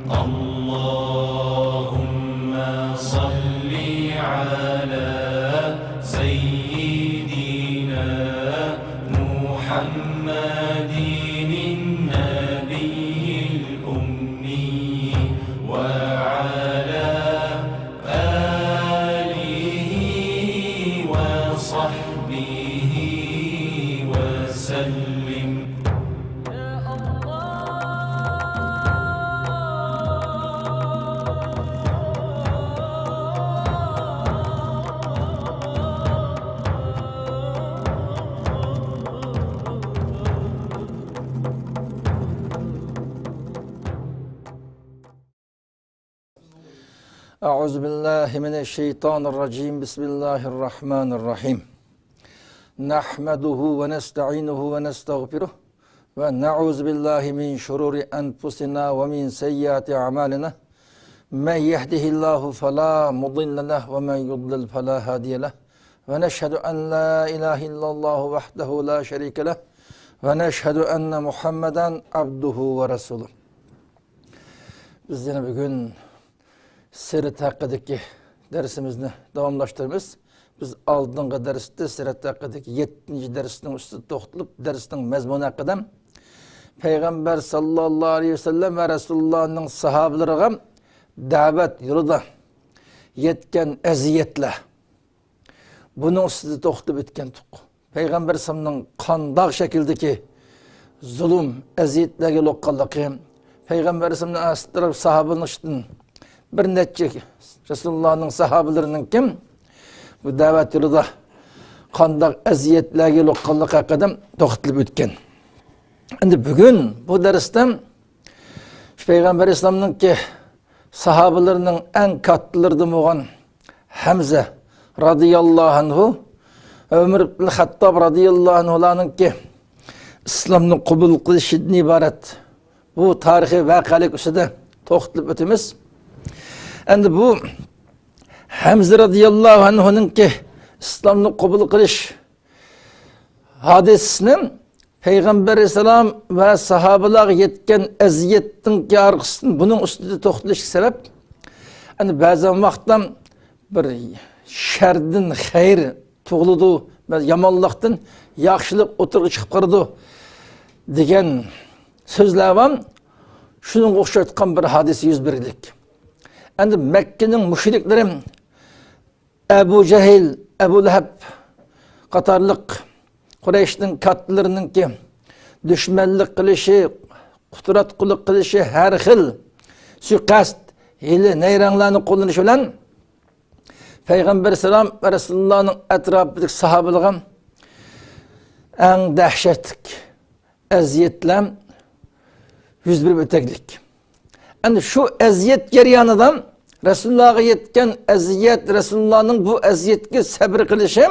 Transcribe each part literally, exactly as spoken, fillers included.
اللهم صل على سيدنا محمد النبي الأمي وعلى آله وصحبه وسلم. أعوذ بالله من الشيطان الرجيم. بسم الله الرحمن الرحيم. نحمده ونستعينه ونستغفره ونعوذ بالله من شرور أنفسنا ومن سيئات أعمالنا. من يهده الله فلا مضل له ومن يضلل فلا هادي له. ونشهد أن لا إله إلا الله وحده لا شريك له. ونشهد أن محمدا عبده ورسوله. بىز يەنە بۈگۈن سىرەت ھەققىدىكى دەرسىمىزنى داۋاملاشتۇرىمىز. بىز ئالدىنقى دەرستە سىرەت ھەققىدىكى يەتتىنچى دەرسنىڭ ئۈستىدە توختىلىپ، دەرسنىڭ مەزمۇنى ھەققىدە، پەيغەمبەر ساللاللاھۇ ئەلەيھى ۋەسەللەم ۋە رەسۇلۇللانىڭ ساھابىلىرىغا دەۋەت يولىدا يەتكەن ئەزىيەتلەر، بۇنىڭ ئۈستىدە توختىلىپ ئۆتكەنتۇق. پەيغەمبەر ئەلەيھىسسالامنىڭ قانداق شەكىلدىكى زۇلۇم، ئەزىيەتلەرگە يولۇققانلىقى، پەيغەمبەر ئەلەيھىسسالامنىڭ ئەتراپ ساھابىلىرىنىڭ ئىچىدىن بىر نەچچە رەسۇلۇللانىڭ ساھابىلىرىنىڭكى بۇ دەۋەت يولىدا قانداق ئەزىيەتلەرگە يولۇققانلىقى ھەققىدە توختىلىپ ئۆتكەن. ئەمدى بۈگۈن بۇ دەرستە شۇ پەيغەمبەر ئەلەيھىسسالامنىڭكى ساھابىلىرىنىڭ ئەڭ كاتتىلىرىدىن بولغان ھەمزە رازىياللاھۇ ئەنھۇ، ئۆمەر ئىبن خەتتاب رازىياللاھۇ ئەنھۇلارنىڭكى ئىسلامنى قوبۇل قىلىشىدىن ئىبارەت بۇ تارىخىي ۋەقەلىك ئۈستىدە توختىلىپ ئۆتىمىز. ئەمدى بۇ ھەمزە رازىياللاھۇ ئەنھۇنىڭكى ئىسلامنى قوبۇل قىلىش ھادىسىسىنى، پەيغەمبەر ئەلەيھىسسالام ۋە ساھابىلارغا يەتكەن ئەزىيەتنىڭكى ئارقىسىدىن بۇنىڭ ئۈستىدە توختىلىشقا سەۋەب، ئەنە بەزەن ۋاقىتتا بىر شەردىن خەير تۇغۇلىدۇ، يامانلىقتىن ياخشىلىق ئوتتۇرىغا چىقىپ قالىدۇ دېگەن سۆزلەر بار. شۇنىڭغا ئوخشايدىغان بىر ھادىسە يۈز بەرگىلىك. ئەمدى مەككىنىڭ مۇشرىكلىرى ئەبۇ جەھىل، ئەبۇ لەھەب قاتارلىق قۇرەيشنىڭ كاتتىلىرىنىڭكى دۈشمەنلىك قىلىشى، قۇتراتقۇلۇق قىلىشى، ھەر خىل سۇيىقەست، ھىيلە، نەيرەڭلەرنى قوللىنىشى بىلەن پەيغەمبەر ئەلەيھىسسالام ۋە رەسۇلۇللانىڭ ئەتراپىدىكى ساھابىلىرىغا ئەڭ دەھشەتلىك ئەزىيەتلەر يۈز بېرىپ ئۆتەگلىك. ئەنە شۇ ئەزىيەت جەريانىدا رەسۇلۇللاغا يەتكەن ئەزىيەت، رەسۇلۇللانىڭ بۇ ئەزىيەتكە سەبرى قىلىشى،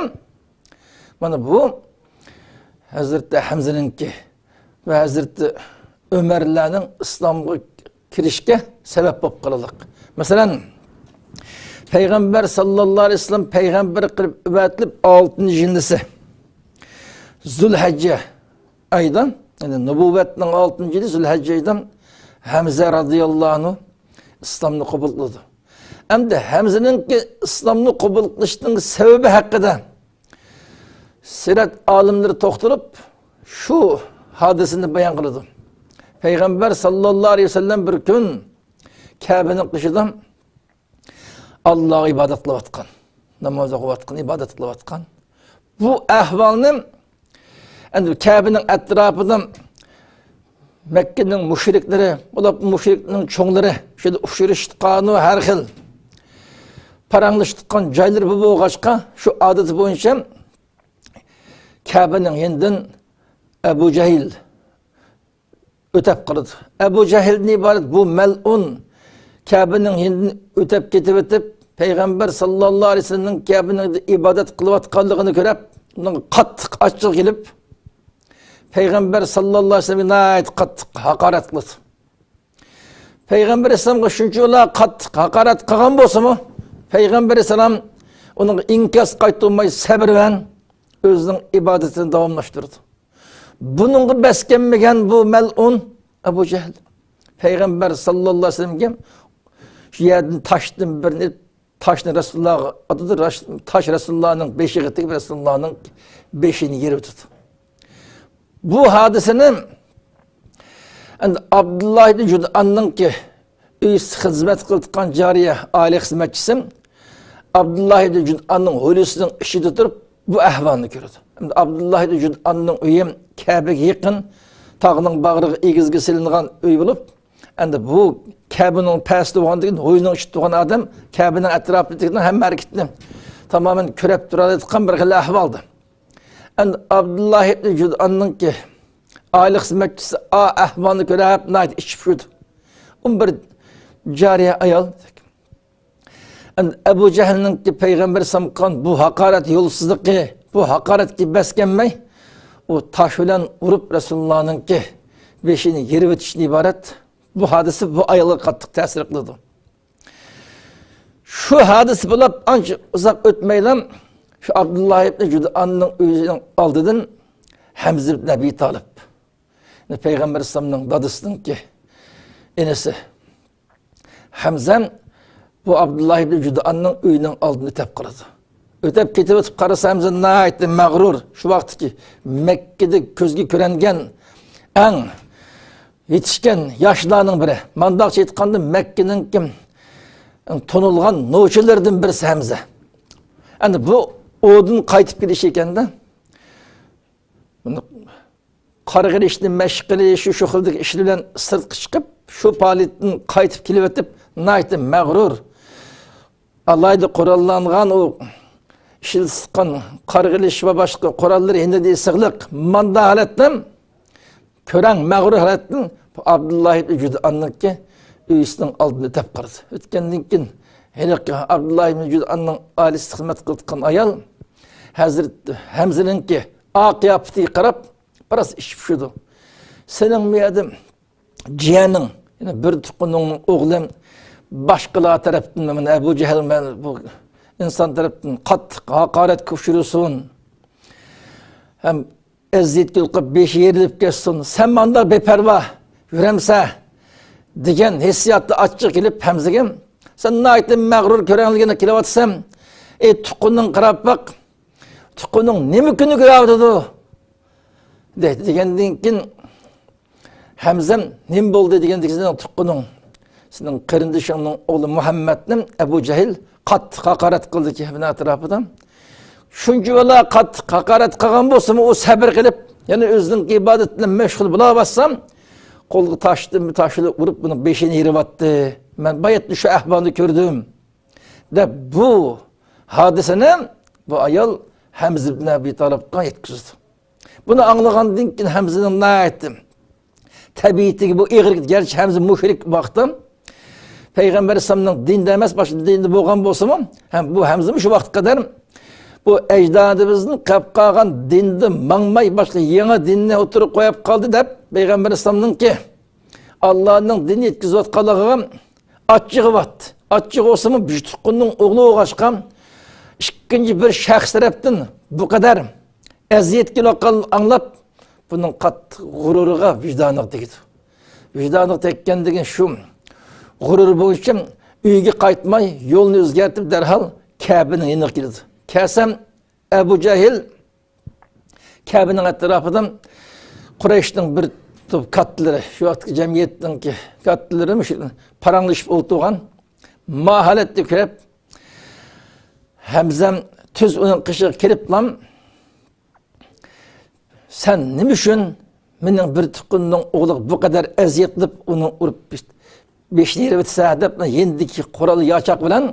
مانا بۇ ھەزرىتى ھەمزىنىڭكى ۋە ھەزرىتى ئۆمەرلەرنىڭ ئىسلامغا كىرىشكە سەۋەب بولۇپ قالىدۇ. مەسىلەن، پەيغەمبەر ساللاللاھۇ ئەلەيھى ۋەسەللەم پەيغەمبەر قىلىپ ئەۋەتىلىپ ئالتىنچى يىلىسى زۇلھەججە ئايدا، يەنى نۇبۇۋۋەتنىڭ ئالتىنچى يىلى زۇلھەججە ئايدا ھەمزە رازىياللاھۇ ئەنھۇ ئىسلامنى قوبۇل قىلىدۇ. ئەمدى ھەمزىنىڭكى ئىسلامنى قوبۇل قىلىشنىڭ سەۋەبى ھەققىدە سىرەت ئالىملىرى توختىلىپ، شۇ ھادىسىنى بايان قىلىدۇ. پەيغەمبەر ساللاللاھۇ ئەلەيھى ۋەسەللەم بىر كۈن كەبىنىڭ قېشىدا ئاللاغا ئىبادەت قىلىۋاتقان، ناماز ئوقۇۋاتقان، ئىبادەت قىلىۋاتقان. بۇ ئەھۋالنى ئەمدى كەبىنىڭ ئەتراپىدا مەككىنىڭ مۇشرىكلىرى، بولۇپ مۇشرىكنىڭ چوڭلىرى شۇ يەردە ئۇچرىشىدىغان ھەر خىل پاراڭلىشىدىغان جايلىرى بۇ بولغاچقا، شۇ ئادىتى بويىچە كەبىنىڭ يېنىدىن ئەبۇ جەھىل ئۆتەپ قالىدۇ. ئەبۇ جەھىلدىن ئىبارەت بۇ مەلئۇن كەبىنىڭ يېنىدىن ئۆتەپ كېتىۋېتىپ، پەيغەمبەر ساللاللاھۇ ئەلەيھى ۋەسەللەمنىڭ كەبىنىڭدە ئىبادەت قىلىۋاتقانلىقىنى كۆرۈپ، ئۇنىڭغا قاتتىق ئاچچىقى كېلىپ، پەيغەمبەر ساللاللاھۇ ئەلەيھى ۋەسەللەمگە ناھايىتى قاتتىق ھاقارەت قىلىدۇ. پەيغەمبەر ئەلەيھىسسالامغا شۇنچىۋالا قاتتىق ھاقارەت قىلغان بولسىمۇ، پەيغەمبەر ئەلەيھىسسالام ئۇنىڭغا ئىنكاس قايتۇرماي، سەبرى بىلەن ئۆزىنىڭ ئىبادىتىنى داۋاملاشتۇرىدۇ. بۇنىڭغا بەس كەلمىگەن بۇ مەلئۇن ئەبۇ جەھىل پەيغەمبەر ساللاللاھۇ ئەلەيھى ۋەسەللەمگە شۇ يەردىن تاشتىن بىرنى، تاشنى رەسۇلۇللاغا ئاتىدۇ، راش-، تاش رەسۇلۇللانىڭ بېشىغا تېگىپ، رەسۇلۇللانىڭ بېشىنى يېرىۋېتىدۇ. بۇ ھادىسىنى ئەمدى ئابدۇللا ئىبن جۇدئاننىڭكى ئۆيىسى خىزمەت قىلىدىغان جارىيە، ئائىلە خىزمەتچىسى ئابدۇللا ئىبن جۇدئاننىڭ ھويلىسىنىڭ ئىچىدە تۇرۇپ، بۇ ئەھۋالنى كۆرىدۇ. ئەمدى ئابدۇللا ئىبن جۇدئاننىڭ ئۆيى كەبىگە يېقىن، تاغنىڭ باغرىغا، ئېگىزگە سېلىنغان ئۆي بولۇپ، ئەمدى بۇ كەبىنىڭ پەستە بولغاندىكىن، ھويلىنىڭ ئىچىدە تۇرغان ئادەم كەبىنىڭ ئەتراپىدىكىنىڭ ھەممە ھەرىكىتىنى تامامەن كۆرەپ تۇرالىدىغان بىر خىل ئەھۋالدا. ئەمدى ئابدۇللا ئىبن جۇدئاننىڭكى ئائىلە خىزمەتچىسى ئا ئەھۋالنى كۆرۈپ، ناھايىتى ئىچى پۇشىدۇ. ئۇ بىر جارىيە ئايال. ئەمدى ئەبۇ جەھىلنىڭكى پەيغەمبەر ئەلەيھىسسالامغا قىلغان بۇ ھاقارەت يولسىزلىقى، بۇ ھاقارەتكە بەس كەلمەي، ئۇ تاش بىلەن ئۇرۇپ رەسۇلۇللانىڭكى بېشىنى يېرىۋېتىشتىن ئىبارەت. بۇ ھادىسە بۇ ئايالغا قاتتىق تەسىر قىلىدۇ. شۇ ھادىسە بولۇپ ئانچە ئۇزاق ئۆتمەيلا، شۇ ئابدۇللا ئىبن جۇدئاننىڭ ئۆيىنىڭ ئالدىدىن ھەمزە ئىبن ئەبى تالىپ، پەيغەمبەر ئەلەيھىسسالامنىڭ دادىسىنىڭكى ئىنىسى ھەمزە بۇ ئابدۇللا ئىبن جۇدئاننىڭ ئۆيىنىڭ ئالدىدىن ئۆتۈپ قالىدۇ. ئۆتۈپ كېتىۋېتىپ قارىسا، ھەمزە ناھايىتى مەغرۇر. شۇ ۋاقىتتىكى مەككىدە كۆزگە كۆرۈنگەن ئەڭ يېتىشكەن ياشلارنىڭ بىرى. مانداقچە ئېيتقاندا، مەككىنىڭ كىم تونۇلغان نوچىلىرىدىن بىرسى ھەمزە. ئەمدى بۇ ئۇدىن قايتىپ كېلىش ئىكەندە، بۇنى قارغا ئېلىشنى مەشىق قىلىش، شۇ، شۇ خىلدىكى ئىشلار بىلەن سىرتقا چىقىپ، شۇ پائالىيەتتىن قايتىپ كېلىۋېتىپ، ناھايىتى مەغرۇر، ئالاھىدە قوراللانغان ئۇ ئىشلىتىۋاتقان قارغا ئېلىش ۋە باشقا قوراللىرى ھېلىدە سىغلىق، ماندا ھالەتتىن، كۆرەڭ مەغرۇر ھالەتتىن ئابدۇللا ئىبن جۇدئاننىڭكى ئۆيىسىنىڭ ئالدىدا ئۆتۈپ قالدى. ئۆتكەندىن كېيىن ھېلىقى ئابدۇللا ئىبن جۇدئاننىڭ ئائىلىسىدە خىزمەت قىلىدىغان ئايال ھەزرىتى ھەمزىنىڭكى ئاق قىياپىتىگە قاراپ، بىراز ئىچى پۇشىدۇ. سېنىڭ بۇ يەردە جىيەنىڭ، يەنى بىر تۇغقىنىڭ ئوغلى باشقىلار تەرەپتىن، مانا ئەبۇ جەھىل، مەن بۇ ئىنسان تەرەپتىن قاتتىق ھاقارەتكە ئۇچرىسۇن ھەم ئەزىيەتكە يولۇقۇپ بېشى يېرىلىپ كەتسۇن، سەن مانداق بىپەرۋا يۈرەمسە دېگەن ھېسسىياتتا ئاچچىقى كېلىپ ھەمزىگە، سەن ناھايىتى مەغرۇر كۆرەڭلىگىنە كېلىۋاتىسەن، ئەي تۇغقىنىڭ قاراپ باق، تۇغقىنىڭ نېمە كۈنى كۆرۈۋاتىدۇ؟ دەيدۇ. دېگەندىن كېيىن ھەمزەم نېمە بولدى دېگەندىكىن، سېنىڭ تۇغقىنىڭ، سېنىڭ قېرىندىشىڭنىڭ ئوغلى مۇھەممەدنى ئەبۇ جەھىل قاتتىق ھاقارەت قىلدى كەبىنىڭ ئەتراپىدا. شۇنچە بالا قاتتىق ھاقارەت قىلغان بولسىمۇ، ئۇ سەبرى قىلىپ، يەنە ئۆزىنىڭ ئىبادىتى بىلەن مەشغۇل بولاۋاتسا، قولىغا تاشتىن تاش بىلەن ئۇرۇپ، ئۇنىڭ بېشىنى يېرىۋەتتى. مەن باياتىن شۇ ئەھۋالنى كۆردۈم، دەپ بۇ ھادىسىنى بۇ ئايال ھەمزە ئىبن ئەبى تالىپقا يەتكۈزدى. بۇنى ئاڭلىغاندىن كېيىن ھەمزىنىڭ ناھايىتى تەبىئىتىگە بۇ ئېغىر، گەرچە ھەمزە مۇشرىك ۋاقتىدا پەيغەمبەر ئەلەيھىسسالامنىڭ دىنىدا ئەمەس، باشقا دىندا بولغان بولسىمۇ، ھەم بۇ ھەمزىمۇ شۇ ۋاقىتقا قەدەر بۇ ئەجدادىمىزدىن قېلىپ قالغان دىندا ماڭماي، باشقا يېڭى دىننى ئوتتۇرىغا قويۇپ قالدى دەپ، پەيغەمبەر ئەلەيھىسسالامنىڭكى ئاللانىڭ دىنى يەتكۈزۈۋاتقانلىقىغا ئاچچىقى بار. ئاچچىقى بولسىمۇ، بىر تۇغقىننىڭ ئوغلى بولغاچقا، ئىككىنچى بىر شەخس تەرەپتىن بۇ قەدەر ئەزىيەتكە ئاڭلاپ، بۇنىڭ قاتتىق غۇرۇرىغا، ۋىجدانىغا تېگىدۇ. ۋىجدانىغا تەگكەندىن كېيىن شۇ غۇرۇر بويىچە ئۆيىگە قايتماي، يولنى ئۆزگەرتىپ، دەرھال كەبىنىڭ يېنىغا كېلىدۇ. كەلسەم، ئەبۇ جەھىل كەبىنىڭ ئەتراپىدا قۇرەيشنىڭ بىر توپ كاتتىلىرى، شۇ ۋاقىتتىكى جەمئىيەتنىڭكى كاتتىلىرى مۇشۇ پاراڭلىشىپ ئولتۇرغان. ما ھالەتنى كۆرۈپ، ھەمزەم تۈز ئۇنىڭ قېشىغا كېلىپلا، سەن نېمە ئۈچۈن مېنىڭ بىر تۇغقىنىمنىڭ ئوغلىغا بۇ قەدەر ئەزىيەت قىلىپ، ئۇنى ئۇرۇپ، بېشىنى يېرىۋېتىسەن؟ دەپ، يېنىدىكى قورال ياچاق بىلەن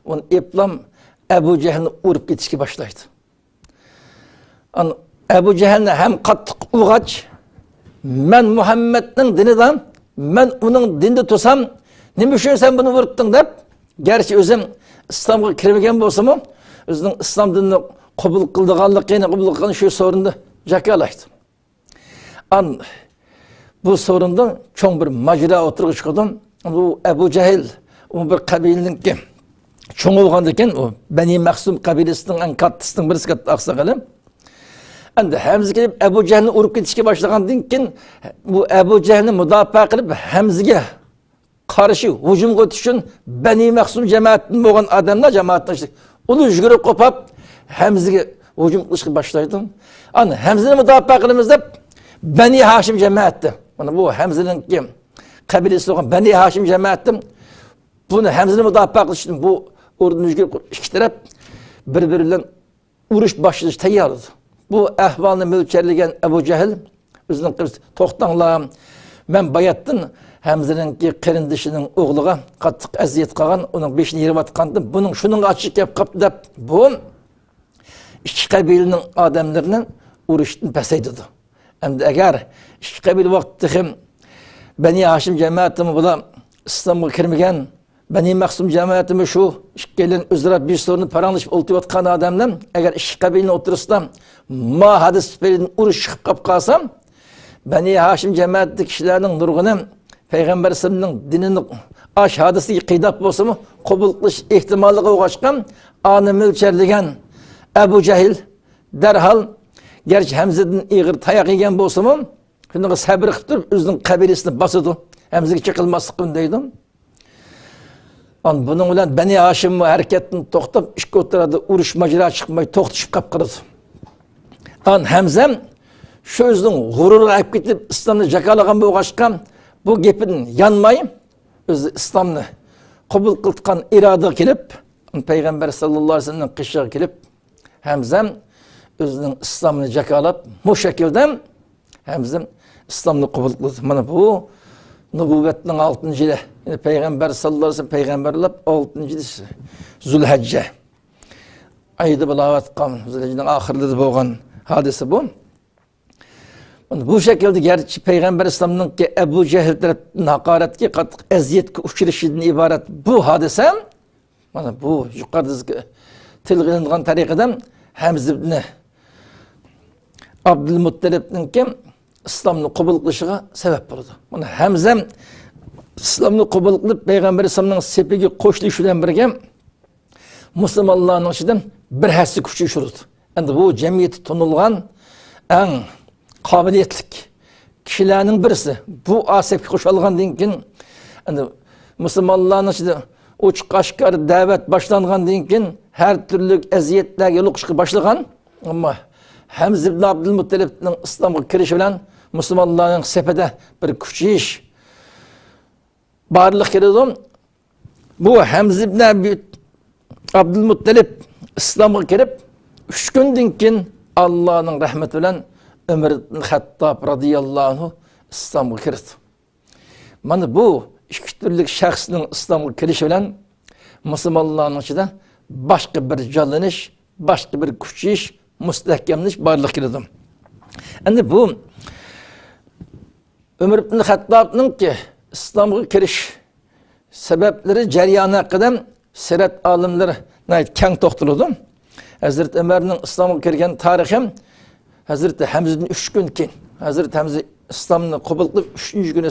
ئۇنى ئېپلام ئەبۇ جەھىلنى ئۇرۇپ كېتىشكە باشلايدۇ. ئەبۇ جەھىلنى ھەم قاتتىق ئۇرغاچ، مەن مۇھەممەدنىڭ دىنىدا، مەن ئۇنىڭ دىنىدا تۇرسام، نېمە ئۈچۈن سەن بۇنى ئۇرۇپتىڭ؟ دەپ، گەرچە ئۆزۈم ئىسلامغا كىرمىگەن بولسىمۇ، ئۆزىنىڭ ئىسلام دىنىنى قوبۇل قىلىدىغانلىقىنى، قوبۇل قىلغان شۇ سورۇندا جاكارلايدۇ. ئان بۇ سورۇندا چوڭ بىر ماجىرا ئوتتۇرىغا چىقىدۇ. بۇ ئەبۇ جەھىل، ئۇ بىر قەبىلىنىڭكى چوڭى بولغاندىكىن، ئۇ بەنى مەخزۇم قەبىلىسىنىڭ ئەڭ كاتتىسىنىڭ بىرسى، كاتتا ئاقساقىلى. ئەمدى ھەمزە كېلىپ ئەبۇ جەھلنى ئۇرۇپ كېتىشكە باشلىغاندىن كېيىن، بۇ ئەبۇ جەھلنى مۇداپىئە قىلىپ، ھەمزىگە قارشى ھۇجۇمغا ئۆتۈش ئۈچۈن بەنى مەخزۇم جەمەتىدىن بولغان ئادەملەر جامائەتنىڭ ئىچىدە ئۇلار يۈگۈرۈپ قوپاپ، ھەمزىگە ھۇجۇم قىلىشقا باشلايدۇ. ئانا ھەمزىنى مۇداپىئە قىلىمىز دەپ، بەنى ھاشىم جەمەتى، مانا بۇ ھەمزىنىڭكى قەبىلىسى بولغان بەنى ھاشىم جەمەتى بۇنى ھەمزىنى مۇداپىئە قىلىش ئۈچۈن بۇ ئوردىنى يۈگۈرۈپ ئىككى تەرەپ بىر-بىرى بىلەن ئۇرۇش باشلىشى تەييار ئىدى. بۇ ئەھۋالنى مۆلچەرلىگەن ئەبۇ جەھىل ئۆزىنىڭ قېرىندىشى، توختاڭلار، مەن باياتتىن ھەمزىنىڭكى قېرىندىشىنىڭ ئوغلىغا قاتتىق ئەزىيەت قىلغان، ئۇنىڭ بېشىنى يېرىۋاتقانتىم، بۇنىڭ شۇنىڭغا ئاچچىقى كەپ قاپتۇ دەپ، بۇ ئىككى قەبىلىنىڭ ئادەملىرىنى ئۇرۇشتىن پەسەيتىدۇ. ئەمدى ئەگەر ئىككى قەبىلە ۋاقىت تېخى بەنى ھاشىم جەمەتىمۇ بۇلار ئىسلامغا كىرمىگەن، بەنى مەخزۇم جەمەتىمۇ شۇ ئىككىيلەن ئۆزئارا بىر سورۇندا پاراڭلىشىپ ئولتۇرۇۋاتقان ئادەملەر، ئەگەر ئىككى قەبىلىنىڭ ئوتتۇرىسىدا ما ھادىسە تۈپەيلىدىن ئۇرۇش چىقىپ قاپ قالسا، بەنى ھاشىم جەمەتىدىكى كىشىلەرنىڭ نۇرغۇنى پەيغەمبەر ئەلەيھىسسالامنىڭ دىنىنى ئاش ھادىسىگە قىيناپ بولسىمۇ قوبۇل قىلىش ئېھتىماللىقى بولغاچقا، ئانى مۆلچەرلىگەن ئەبۇ جەھىل دەرھال، گەرچە ھەمزىدىن ئېغىر تاياق يېگەن بولسىمۇ، شۇنىڭغا سەبرى قىلىپ تۇرۇپ، ئۆزىنىڭ قەبىلىسىنى باسىدۇ. ھەمزىگە چېقىلماسلىققا ئۈندەيدۇ. ئان بۇنىڭ بىلەن بەنى ھاشىم ھەرىكەتتىن توختاپ، ئىككى ئوتتۇرىدا ئۇرۇش ماجىرا چىقماي توختىشىپ قاپ قالىدۇ. ئان ھەمزەم شۇ ئۆزىنىڭ غۇرۇرىغا ئەپ كېتىپ، ئىسلامنى جاكارلىغان بولغاچقا، بۇ گېپىدىن يانماي، ئۆزى ئىسلامنى قوبۇل قىلىدىغان ئىرادىگە كېلىپ، پەيغەمبەر ساللاللاھۇ ئەلەيھى ۋەسەللەمنىڭ قېشىغا كېلىپ، ھەمزەم ئۆزىنىڭ ئىسلامنى جاكارلاپ، مۇشۇ شەكىلدە ھەمزەم ئىسلامنى قوبۇل قىلدى. مانا بۇ نۇبۇۋۋەتنىڭ ئالتىنچى يىلى، يەنى پەيغەمبەر ساللاللاھۇ ئەلەيھى ۋەسەللەم پەيغەمبەر بولۇپ ئالتىنچى يىلى زۇلھەججە ئايدا بولۇۋاتقان، زۇلھەججىنىڭ ئاخىرلىرىدا بولغان ھادىسە بۇ. مانا بۇ شەكىلدە گەرچە پەيغەمبەر ئەلەيھىسسالامنىڭكى ئەبۇ جەھىل تەرەپتىن ھاقارەتكە، قاتتىق ئەزىيەتكە ئۇچرىشىدىن ئىبارەت بۇ ھادىسە، مانا بۇ يۇقىرىدا تىلغا ئېلىنغان تەرىقىدە ھەمزە ئىبنى ئابدۇلمۇتتەلىبنىڭكى ئىسلامنى قوبۇل قىلىشىغا سەۋەب بولىدۇ. مانا ھەمزە ئىسلامنى قوبۇل قىلىپ، پەيغەمبەر ئەلەيھىسسالامنىڭ سېپىگە قوشۇلۇش بىلەن بىرگە، مۇسۇلمانلارنىڭ ئىچىدىن بىر ھەسسە كۈچ يوشۇرىدۇ. ئەمدى بۇ جەمئىيەتتە تونۇلغان ئەڭ قابىلىيەتلىك كىشىلەرنىڭ بىرسى. بۇ ئاسىپكە قوشۇلغاندىن كېيىن، ئەمدى مۇسۇلمانلارنىڭ ئىچىدە ئوچۇق ئاشكارا دەۋەت باشلانغاندىن كېيىن، ھەر تۈرلۈك ئەزىيەتلەرگە يولۇقۇشقا باشلىغان. ئەمما ھەمزە ئىبن ئابدۇلمۇتتەلىبنىڭ ئىسلامغا كىرىشى بىلەن مۇسۇلمانلارنىڭ سېپىدە بىر كۈچىيىش بارلىققا كېلىدۇ. بۇ ھەمزە ئىبن ئەبى ئابدۇلمۇتتەلىپ ئىسلامغا كىرىپ، ئۈچ كۈندىن كېيىن ئاللانىڭ رەھمىتى بىلەن ئۆمەر ئىبن خەتتاب رازىياللاھۇ ئەنھۇ ئىسلامغا كىردى. مانا بۇ ئىككى تۈرلۈك شەخسنىڭ ئىسلامغا كىرىشى بىلەن مۇسۇلمانلارنىڭ ئىچىدە باشقا بىر جانلىنىش، باشقا بىر كۈچىيىش، مۇستەھكەملىنىش بارلىققا كېلىدۇ. ئەمدى بۇ ئۆمەر ئىبن خەتتابنىڭكى ئىسلامغا كىرىش سەۋەبلىرى، جەريانى ھەققىدە سىرەت ئالىملىرى ناھايىتى كەڭ توختىلىدۇ. ھەزرىتى ئۆمەرنىڭ ئىسلامغا كىرگەن تارىخى، ھەزرىتى ھەمزىدىن ئۈچ كۈن كېيىن، ھەزرىتى ھەمزە ئىسلامنى قوبۇل قىلىپ ئۈچىنچى كۈنى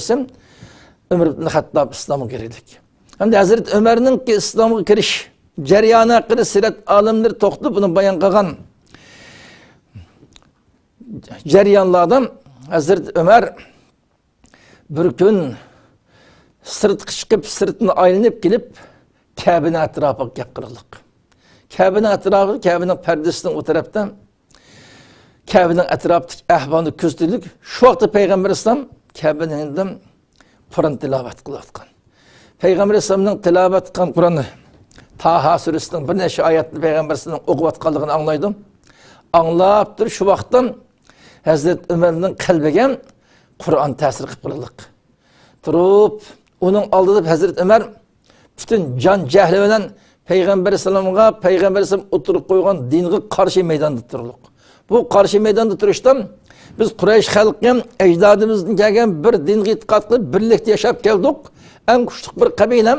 ئۆمەر ئىبن خەتتاب ئىسلامغا كىردى. ھەمدە ھەزرىتى ئۆمەرنىڭكى ئىسلامغا كىرىش جەريانى ھەققىدە سىرەت ئالىملىرى توختىلىپ، بۇنى بايان قىلغان جەريانلاردا ھەزرىتى ئۆمەر بىر كۈن سىرتقا چىقىپ، سىرتنى ئايلىنىپ كېلىپ، كەبىنىڭ ئەتراپىغا كەپ قالغانلىق. كەبىنىڭ ئەتراپى، كەبىنىڭ پەردىسىنىڭ ئۇ تەرەپتە، كەبىنىڭ ئەتراپىدىكى ئەھۋالنى كۆزىتىدۇ. شۇ ۋاقىتتا پەيغەمبەر ئەلەيھىسسالام كەبىنىڭدىن قۇرئان تىلاۋەت قىلىۋاتقان. پەيغەمبەر ئەلەيھىسسالامنىڭ تىلاۋەت قىلغان قۇرئانى، تاھا سۈرىسىنىڭ بىر نەچچە ئايەتنى پەيغەمبەر ئەلەيھىسسالام ئوقۇۋاتقانلىقىنى ئاڭلايدۇ. ئاڭلاپ تۇرۇپ، شۇ ۋاقىتتا ھەزرىتى ئۆمەرنىڭ قەلبىگە قۇرئان تەسىر قىلىپ قالغانلىق. تۇرۇپ، ئۇنىڭ ئالدىدا ھەزرىتى ئۆمەر پۈتۈن جان جەھلى بىلەن پەيغەمبەر ئەلەيھىسسالامغا، پەيغەمبەر ئەلەيھىسسالام ئوتتۇرىغا قويغان دىنغا قارشى مەيداندا تۇرۇقلۇق. بۇ قارشى مەيداندا تۇرۇشتا، بىز قۇرەيش خەلقى ئەجدادىمىزدىن كەلگەن بىر دىنغا ئېتىقاد قىلىپ، بىرلىكتە ياشاپ كەلدۇق. ئەڭ كۈچلۈك بىر قەبىلە.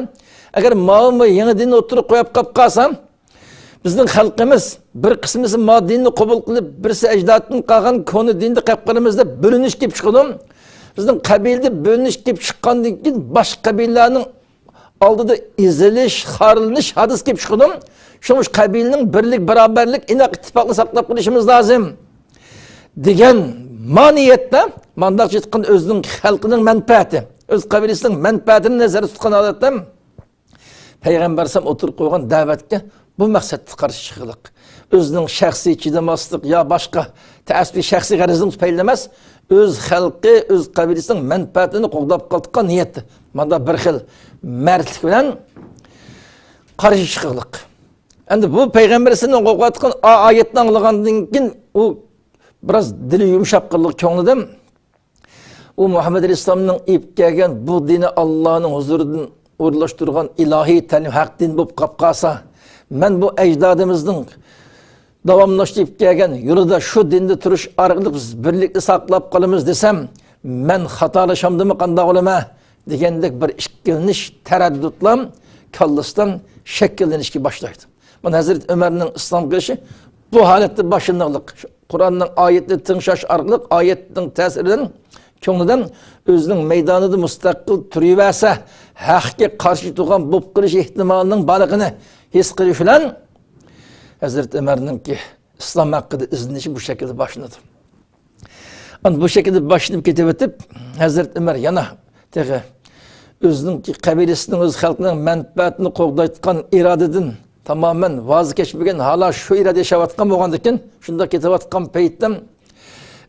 ئەگەر ماۋۇمۇ يېڭى دىننى ئوتتۇرىغا قويۇپ قاپ قالسا، بىزنىڭ خەلقىمىز بىر قىسمىسى ما دىننى قوبۇل قىلىپ، بىرسى ئەجدادتىن قالغان كونا دىندا قېلىپ قالىمىز دەپ بۆلۈنۈش كېلىپ چىقىدۇ. بىزنىڭ قەبىلىدە بۆلۈنۈش كېلىپ چىققاندىن كېيىن، باشقا قەبىلىلەرنىڭ ئالدىدا ئېزىلىش، خارلىنىش ھادىسىسى كېلىپ چىقىدۇ. شۇڭا شۇ قەبىلىنىڭ بىرلىك، باراۋەرلىك، ئىناق، ئىتتىپاقلىقىنى ساقلاپ قېلىشىمىز لازىم. دېگەن ما نىيەتتە مانداق ئېيتقان ئۆزىنىڭ خەلقىنىڭ مەنپەئەتى، ئۆز قەبىلىسىنىڭ مەنپەئەتىنى نەزەردە تۇتقان ھالەتتە پەيغەمبەر ئەلەيھىسسالام ئوتتۇرىغا قويغان دەۋەتكە بۇ مەقسەتتە قارشى چىقىقلىق. ئۆزىنىڭ شەخسىي چىدىماسلىق يا باشقا تەسىرلىك شەخسىي غەرىزىنىڭ تۈپەيلى ئەمەس، ئۆز خەلقى، ئۆز قەبىلىسىنىڭ مەنپەئەتىنى قوغداپ قالىدىغان نىيەتتە مانداق بىر خىل مەردلىك بىلەن قارشى چىقىقلىق. ئەمدى بۇ پەيغەمبەر ئەلەيھىسسالامنىڭ ئوقۇۋاتقان ئا-، ئايەتنى ئاڭلىغاندىن كېيىن ئۇ بىراز دىلى يۇمشاپ قالدى كۆڭلىدە. ئۇ مۇھەممەد ئەلەيھىسسالامنىڭ ئېلىپ كەلگەن بۇ دىنى ئاللانىڭ ھۇزۇرىدىن ئورۇنلاشتۇرغان ئىلاھىي تەلىم ھەق دىن بولۇپ قاپ قالسا، مەن بۇ ئەجدادىمىزنىڭ داۋاملاشتۇرۇپ كەلگەن يولىدا شۇ دىندا تۇرۇش ئارقىلىق بىز بىرلىكنى ساقلاپ قالىمىز دېسەم، مەن خاتالىشامدىمۇ قانداق بولىمەن دېگەندەك بىر ئىككىلىنىش، تەرەددۇتلار كاللىسىدا شەكىللىنىشكە باشلايدۇ. مانا ھەزرىتى ئۆمەرنىڭ ئىسلام كىرىشى بۇ ھالەتتە باشلىنىقلىق. قۇرئاننىڭ ئايىتىنى تىڭشاش ئارقىلىق ئايەتنىڭ تەسىرىدىن كۆڭلىدىن ئۆزىنىڭ مەيدانىدا مۇستەقىل تۇرۇۋەرسە، ھەققە قارشى تۇرغان بولۇپ قېلىش ئېھتىمالىنىڭ بارلىقىنى ھېس قىلىش بىلەن ھەزرىتى ئۆمەرنىڭكى ئىسلام ھەققىدە ئىزدىنىشى بۇ شەكىلدە باشلىنىدۇ. ئانا بۇ شەكىلدە باشلىنىپ كېتىۋېتىپ، ھەزرىتى ئۆمەر يەنە تېخى ئۆزىنىڭكى قەبىلىسىنىڭ، ئۆز خەلقىنىڭ مەنپەئەتىنى قوغدايدىغان ئىرادىدىن تامامەن ۋاز كەچمىگەن، ھالا شۇ ئىرادە ياشاۋاتقان بولغاندىكىن، شۇنداق كېتىۋاتقان پەيتتە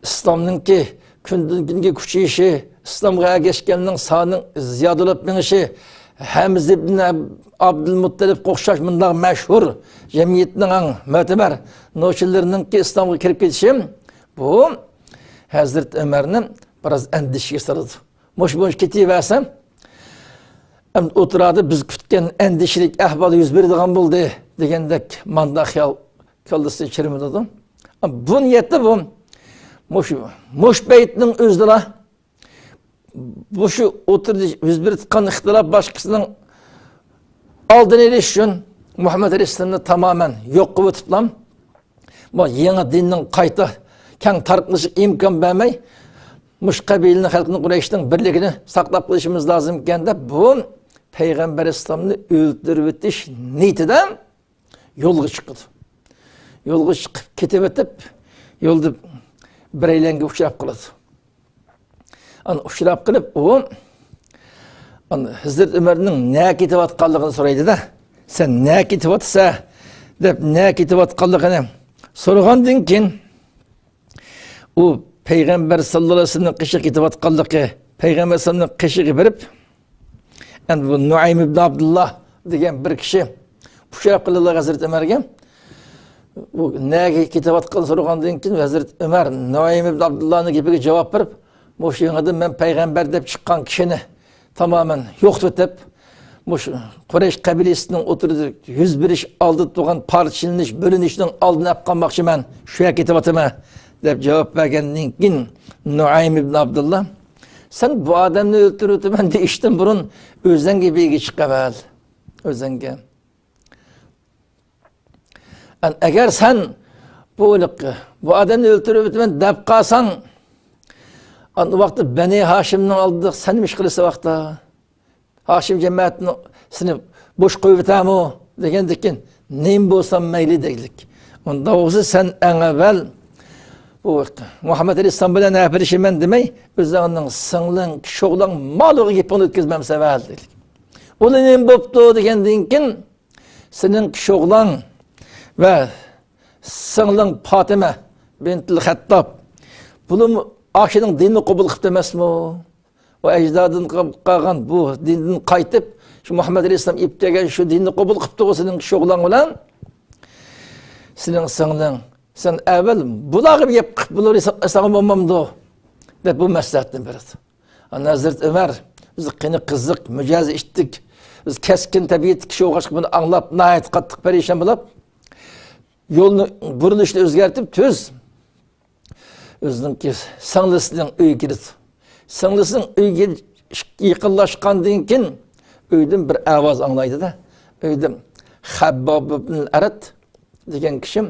ئىسلامنىڭكى كۈندىن كۈنگە كۈچىيىشى، ئىسلامغا ئەگەشكەننىڭ سانىنىڭ زىيادىلىنىپ مېڭىشى، ھەمزە ئىبن ئابدۇلمۇتتەلىپقا ئوخشاش مۇنداق مەشھۇر جەمئىيەتنىڭ ئەڭ مۆتىبەر نوچىلىرىنىڭكى ئىسلامغا كىرىپ كېتىشى بۇ ھەزرىتى ئۆمەرنى بىراز ئەندىشىگە سالىدۇ. مۇشۇ، مۇشۇ كېتىۋەرسە، ئەمدى ئوتتۇرىدا بىز كۈتكەن ئەندىشىلىك ئەھۋال يۈز بېرىدىغان بولدى دېگەندەك ماندا خىيال كاللىسىنى چىرمىلىدۇ. بۇ نىيەتتە بۇ، مۇشۇ، مۇشۇ بەيتنىڭ ئۆزىدىلا، مۇشۇ ئوتتۇرىدا يۈز بېرىۋاتقان ئىختىلاپ باشقىسىنىڭ ئالدىنى ئېلىش ئۈچۈن مۇھەممەد ئەلەيھىسسالامنى تامامەن يوق قىلىۋېتىپلا، بۇ يېڭى دىننىڭ قايتا كەڭ تارقىلىشىغا ئىمكان بەرمەي، مۇشۇ قەبىلىنىڭ خەلقىنىڭ، قۇرەيشنىڭ بىرلىكىنى ساقلاپ قېلىشىمىز لازىمكەن دەپ، بۇ پەيغەمبەر ئەلەيھىسسالامنى ئۆلتۈرۈۋېتىش نىيىتىدە يولغا چىقىدۇ. يولغا چىقىپ كېتىۋېتىپ، يولدا بىرەيلەنگە ئۇچراپ قالىدۇ. ئانا ئۇچراپ قېلىپ، ئۇ ئانا ھەزرەت ئۆمەرنىڭ نەگە كېتىۋاتقانلىقىنى سورايدۇ-دە. «سەن نەگە كېتىۋاتىسەن؟» دەپ، نەگە كېتىۋاتقانلىقىنى سورىغاندىن كېيىن، ئۇ پەيغەمبەر ساللاللاھۇ ئەلەيھى ۋەسەللەمنىڭ قېشىغا كېتىۋاتقانلىقى، پەيغەمبەر ساللاللاھۇ ئەلەيھى ۋەسەللەمنىڭ قېشىغا بېرىپ، ئەمدى بۇ نۇئەيم ئىبن ئابدۇللا دېگەن بىر كىشى ئۇچراپ قېلىدۇ ھەزرەت ئۆمەرگە. بۇ نەگە كېتىۋاتقانلىقىنى سورىغاندىن كېيىن، ھەزرەت ئۆمەر نۇئەيم ئىبن ئابدۇللانىڭ گېپىگە جاۋاب بېرىپ، مۇشۇ يېڭىدىن مەن پەيغەمبەر دەپ چىققان كىشىنى تامامەن يوقىتىۋېتىپ، مۇشۇ قۇرەيش قەبىلىسىنىڭ ئوتتۇرىدا يۈز بېرىش ئالدىدا تۇرغان پارچىلىنىش، بۆلۈنۈشنىڭ ئالدىنى ئېلىپ قالماقچىمەن، شۇ يەرگە كېتىۋاتىمەن دەپ جاۋاب بەرگەندىن كېيىن، نۇئەيم ئىبن ئابدۇللا، «سەن بۇ ئادەمنى ئۆلتۈرۈۋېتىمەن دېيىشتىن بۇرۇن ئۆزۈڭگە بىر ئىگە چىقىۋەل، ئۆزۈڭگە.» ئەن-، ئەگەر سەن بۇ، بۇ ئادەمنى ئۆلتۈرۈۋېتىمەن دەپ قالساڭ، ئان-، ئۇ ۋاقىتتا بەنى ھاشىمنىڭ ئالدىدا سەن نېمە ئىش قىلىسەن ۋاقىتتا؟ ھاشىم جەمەتىنى سېنى بوش قويۇۋېتەرمۇ؟ دېگەندىن كېيىن، نېمە بولسام مەيلى دەيلىك. ئۇنداق بولسا سەن ئەڭ ئەۋۋەل بۇ مۇھەممەد ئەلەيھىسسالام بىلەن ھەپىلىشىمەن دېمەي، ئۆزۈڭنىڭ سىڭلىڭ، شوغلۇڭ، مالىغا گېپىڭنى ئۆتكۈزمەمسەن ئەۋۋەل دەيلىك. ئۇلار نېمە بوپتۇ دېگەندىن كېيىن، سېنىڭ شوغلاڭ ۋە سىڭلىڭ پاتىمە بىنتىل خەتتاب، بۇلىمۇ ئاشۇنىڭ دىنىنى قوبۇل قىپتۇ ئەمەسمۇ؟ ئۇ ئەجدادىدىن قالغان بۇ دىندىن قايتىپ، شۇ مۇھەممەد ئەلەيھىسسالام ئېلىپ كەلگەن شۇ دىننى قوبۇل قىپتۇغۇ سېنىڭ شوغلاڭ بىلەن سېنىڭ سىڭلىڭ. سەن ئەۋۋەل بۇلارغا بىر گەپ قىلىپ بولۇۋەرسەڭ بولمامدۇ؟ دەپ بۇ مەسلىھەتنى بېرىدۇ. ئانا ھەزرىتى ئۆمەر ئۆزى قېنى قىزىق، مىجەزى ئىتتىك، ئۆزى كەسكىن تەبىئەتتىكى كىشى بولغاچقا بۇنى ئاڭلاپ ناھايىتى قاتتىق پەرىشان بولۇپ، يولنى، بۇرۇلۇشنى ئۆزگەرتىپ، تۈز ئۆزىنىڭكى سىڭلىسىنىڭ ئۆيىگە كىرىدۇ. سىڭلىسىنىڭ ئۆيىگە يېقىنلاشقاندىن كېيىن ئۆيدىن بىر ئاۋاز ئاڭلايدۇ-دە. ئۆيدە خەبباب ئىبن ئەرەت دېگەن كىشى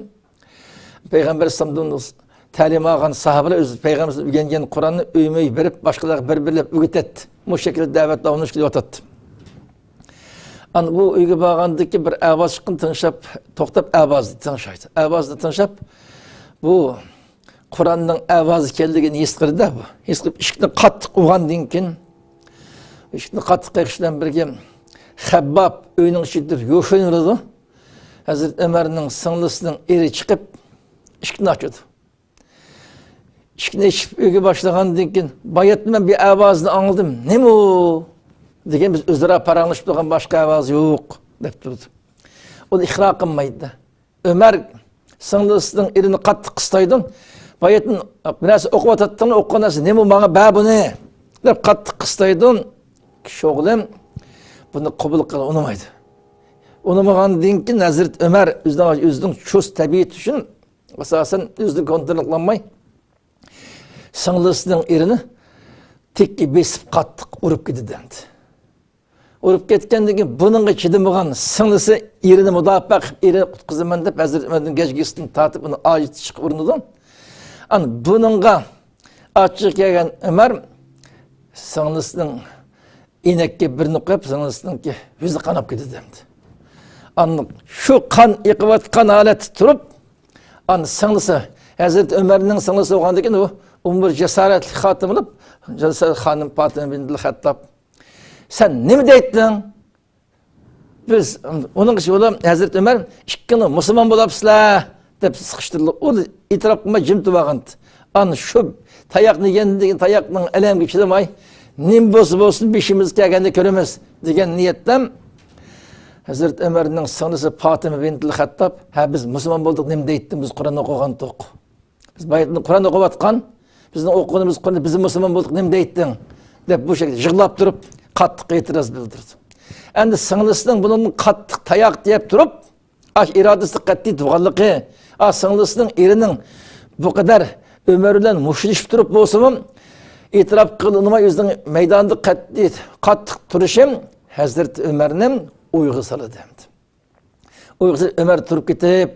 پەيغەمبەر ئەلەيھىسسالامدىن تەلىم ئالغان ساھابىلەر ئۆزى پەيغەمبەر ئۆگەنگەن قۇرئاننى ئۆيمۇ ئۆي بېرىپ باشقىلارغا بىر-بىرلەپ ئۆگىتەتتى. مۇشۇ شەكىلدە دەۋەت داۋاملىشىپ كېلىۋاتاتتى. ئانا ئۇ ئۆيگە بارغاندىكى بىر ئاۋاز چىققىنى تىڭشاپ، توختاپ ئاۋازنى تىڭشايدۇ. ئاۋازنى تىڭشاپ، بۇ قۇرئاننىڭ ئاۋازى ئىكەنلىكىنى ھېس قىلدى بۇ. ھېس قىلىپ، ئىشىكنى قاتتىق ئۇرغاندىن كېيىن، ئىشىكنى قاتتىق قېقىش بىلەن بىرگە خەبباب ئۆينىڭ ئىچىدە يوشۇرۇنۇۋېرىدۇ. ھەزرىتى ئۆمەرنىڭ سىڭلىسىنىڭ ئېرى چىقىپ، ئىشىكنى ئاچىدۇ. ئىشىكنى ئېچىپ ئۆيگە باشلىغاندىن كېيىن، باياتىن مەن بىر ئاۋازنى ئاڭلىدىم. نېمە ئۇ؟ دېگەن، بىز ئۆزئارا پاراڭلىشىپ تۇرغان باشقا ئاۋاز يوق، دەپ تۇردى. ئۇنى ئىقرار قىلمايدۇ. ئۆمەر سىڭلىسىنىڭ ئېرىنى قاتتىق قىستايدۇ. باياتىن بىر نەرسە ئوقۇۋاتاتتىڭ، ئوقۇغان نەرسە نېمە، ماڭا بەر بۇنى، دەپ قاتتىق قىستايدۇ. كىشى ئوغلى بۇنى قوبۇل قىلغىلى ئۇنىمايدۇ. ئۇنىمىغاندىن كېيىن ھەزرىتى ئۆمەر ئۆزىنىڭ، ئۆزىنىڭ چۇست تەبىئىتى ئۈچۈن ئاساسەن ئۆزىنى كونترول قىلالماي، سىڭلىسىنىڭ ئېرىنى تېككە بېسىپ قاتتىق ئۇرۇپ كېتىدۇ ئەمدى. ئۇرۇپ كەتكەندىن كېيىن بۇنىڭغا چىدىمىغان سىڭلىسى ئېرىنى مۇداپىئە قىلىپ، ئېرىنى قۇتقۇزىمەن دەپ، ھەزرىتى ئۆمەردىن گەجگىسىدىن تارتىپ ئۇنى ئاجىز چىقىپ ئۇرۇنىدۇ. ئانا بۇنىڭغا ئاچچىقى كەلگەن ئۆمەر سىڭلىسىنىڭ ئىنەككە بىرنى قويۇپ، سىڭلىسىنىڭكى يۈزى قاناپ كېتىدۇ ئەمدى. ئانا شۇ قان ئېقىۋاتقان ھالەتتە تۇرۇپ، ئانا سىڭلىسى، ھەزرىتى ئۆمەرنىڭ سىڭلىسى بولغاندىكىن ئۇ ئۇمۇ بىر جاسارەتلىك خاتىن بولۇپ، جاسارەت خانىم پاتىمە بىنتىل خەتتاب، سەن نېمە دەيتتىڭ؟ بىز، ئۇنىڭ ئىچى بولۇپ، ھەزرىتى ئۆمەر، ئىككىڭلار مۇسۇلمان بولاپسىلەر، دەپ سىقىشتۇرۇلۇپ، ئۇ ئېتىراپ قىلماي جىم تۇرۇۋالغانتى. ئان شۇ تاياقنى يېگەندىن كېيىن تاياقنىڭ ئەلەمگە چىدىماي، نېمە بولسا بولسۇن، بېشىمىزغا كەلگەننى كۆرىمىز، دېگەن نىيەتتە ھەزرىتى ئۆمەرنىڭ سىڭلىسى پاتىمە بىنتىل خەتتاب، ھە، بىز مۇسۇلمان بولدۇق، نېمە دەيتتىڭ، بىز قۇرئان ئوقۇغانتۇق. بىز بايىتىن قۇرئان ئوقۇۋاتقان، بىزنىڭ ئوقۇغىنىمىز قۇرئان، بىز مۇسۇلمان بولدۇق، نېمە دەيتتىڭ؟ دەپ بۇ شەكىلدە يىغلاپ تۇرۇپ، قاتتىق ئېتىراز بىلدۈردى. ئەمدى سىڭلىسىنىڭ بۇنىڭدىن قاتتىق تاياق يەپ تۇرۇپ، ئاش ئىرادىسى قەتئىي تۇرغانلىقى، ئا، سىڭلىسىنىڭ ئېرىنىڭ بۇ قەدەر ئۆمەر بىلەن مۇشتلىشىپ تۇرۇپ بولسىمۇ، ئېتىراپ قىلىنماي ئۆزىنىڭ مەيدانىدا قەتئىي، قاتتىق تۇرۇشى ھەزرىتى ئۆمەرنى ئويغا سالىدۇ ئەمدى. ئۇيقۇسىز ئۆمەر تۇرۇپ كېتىپ،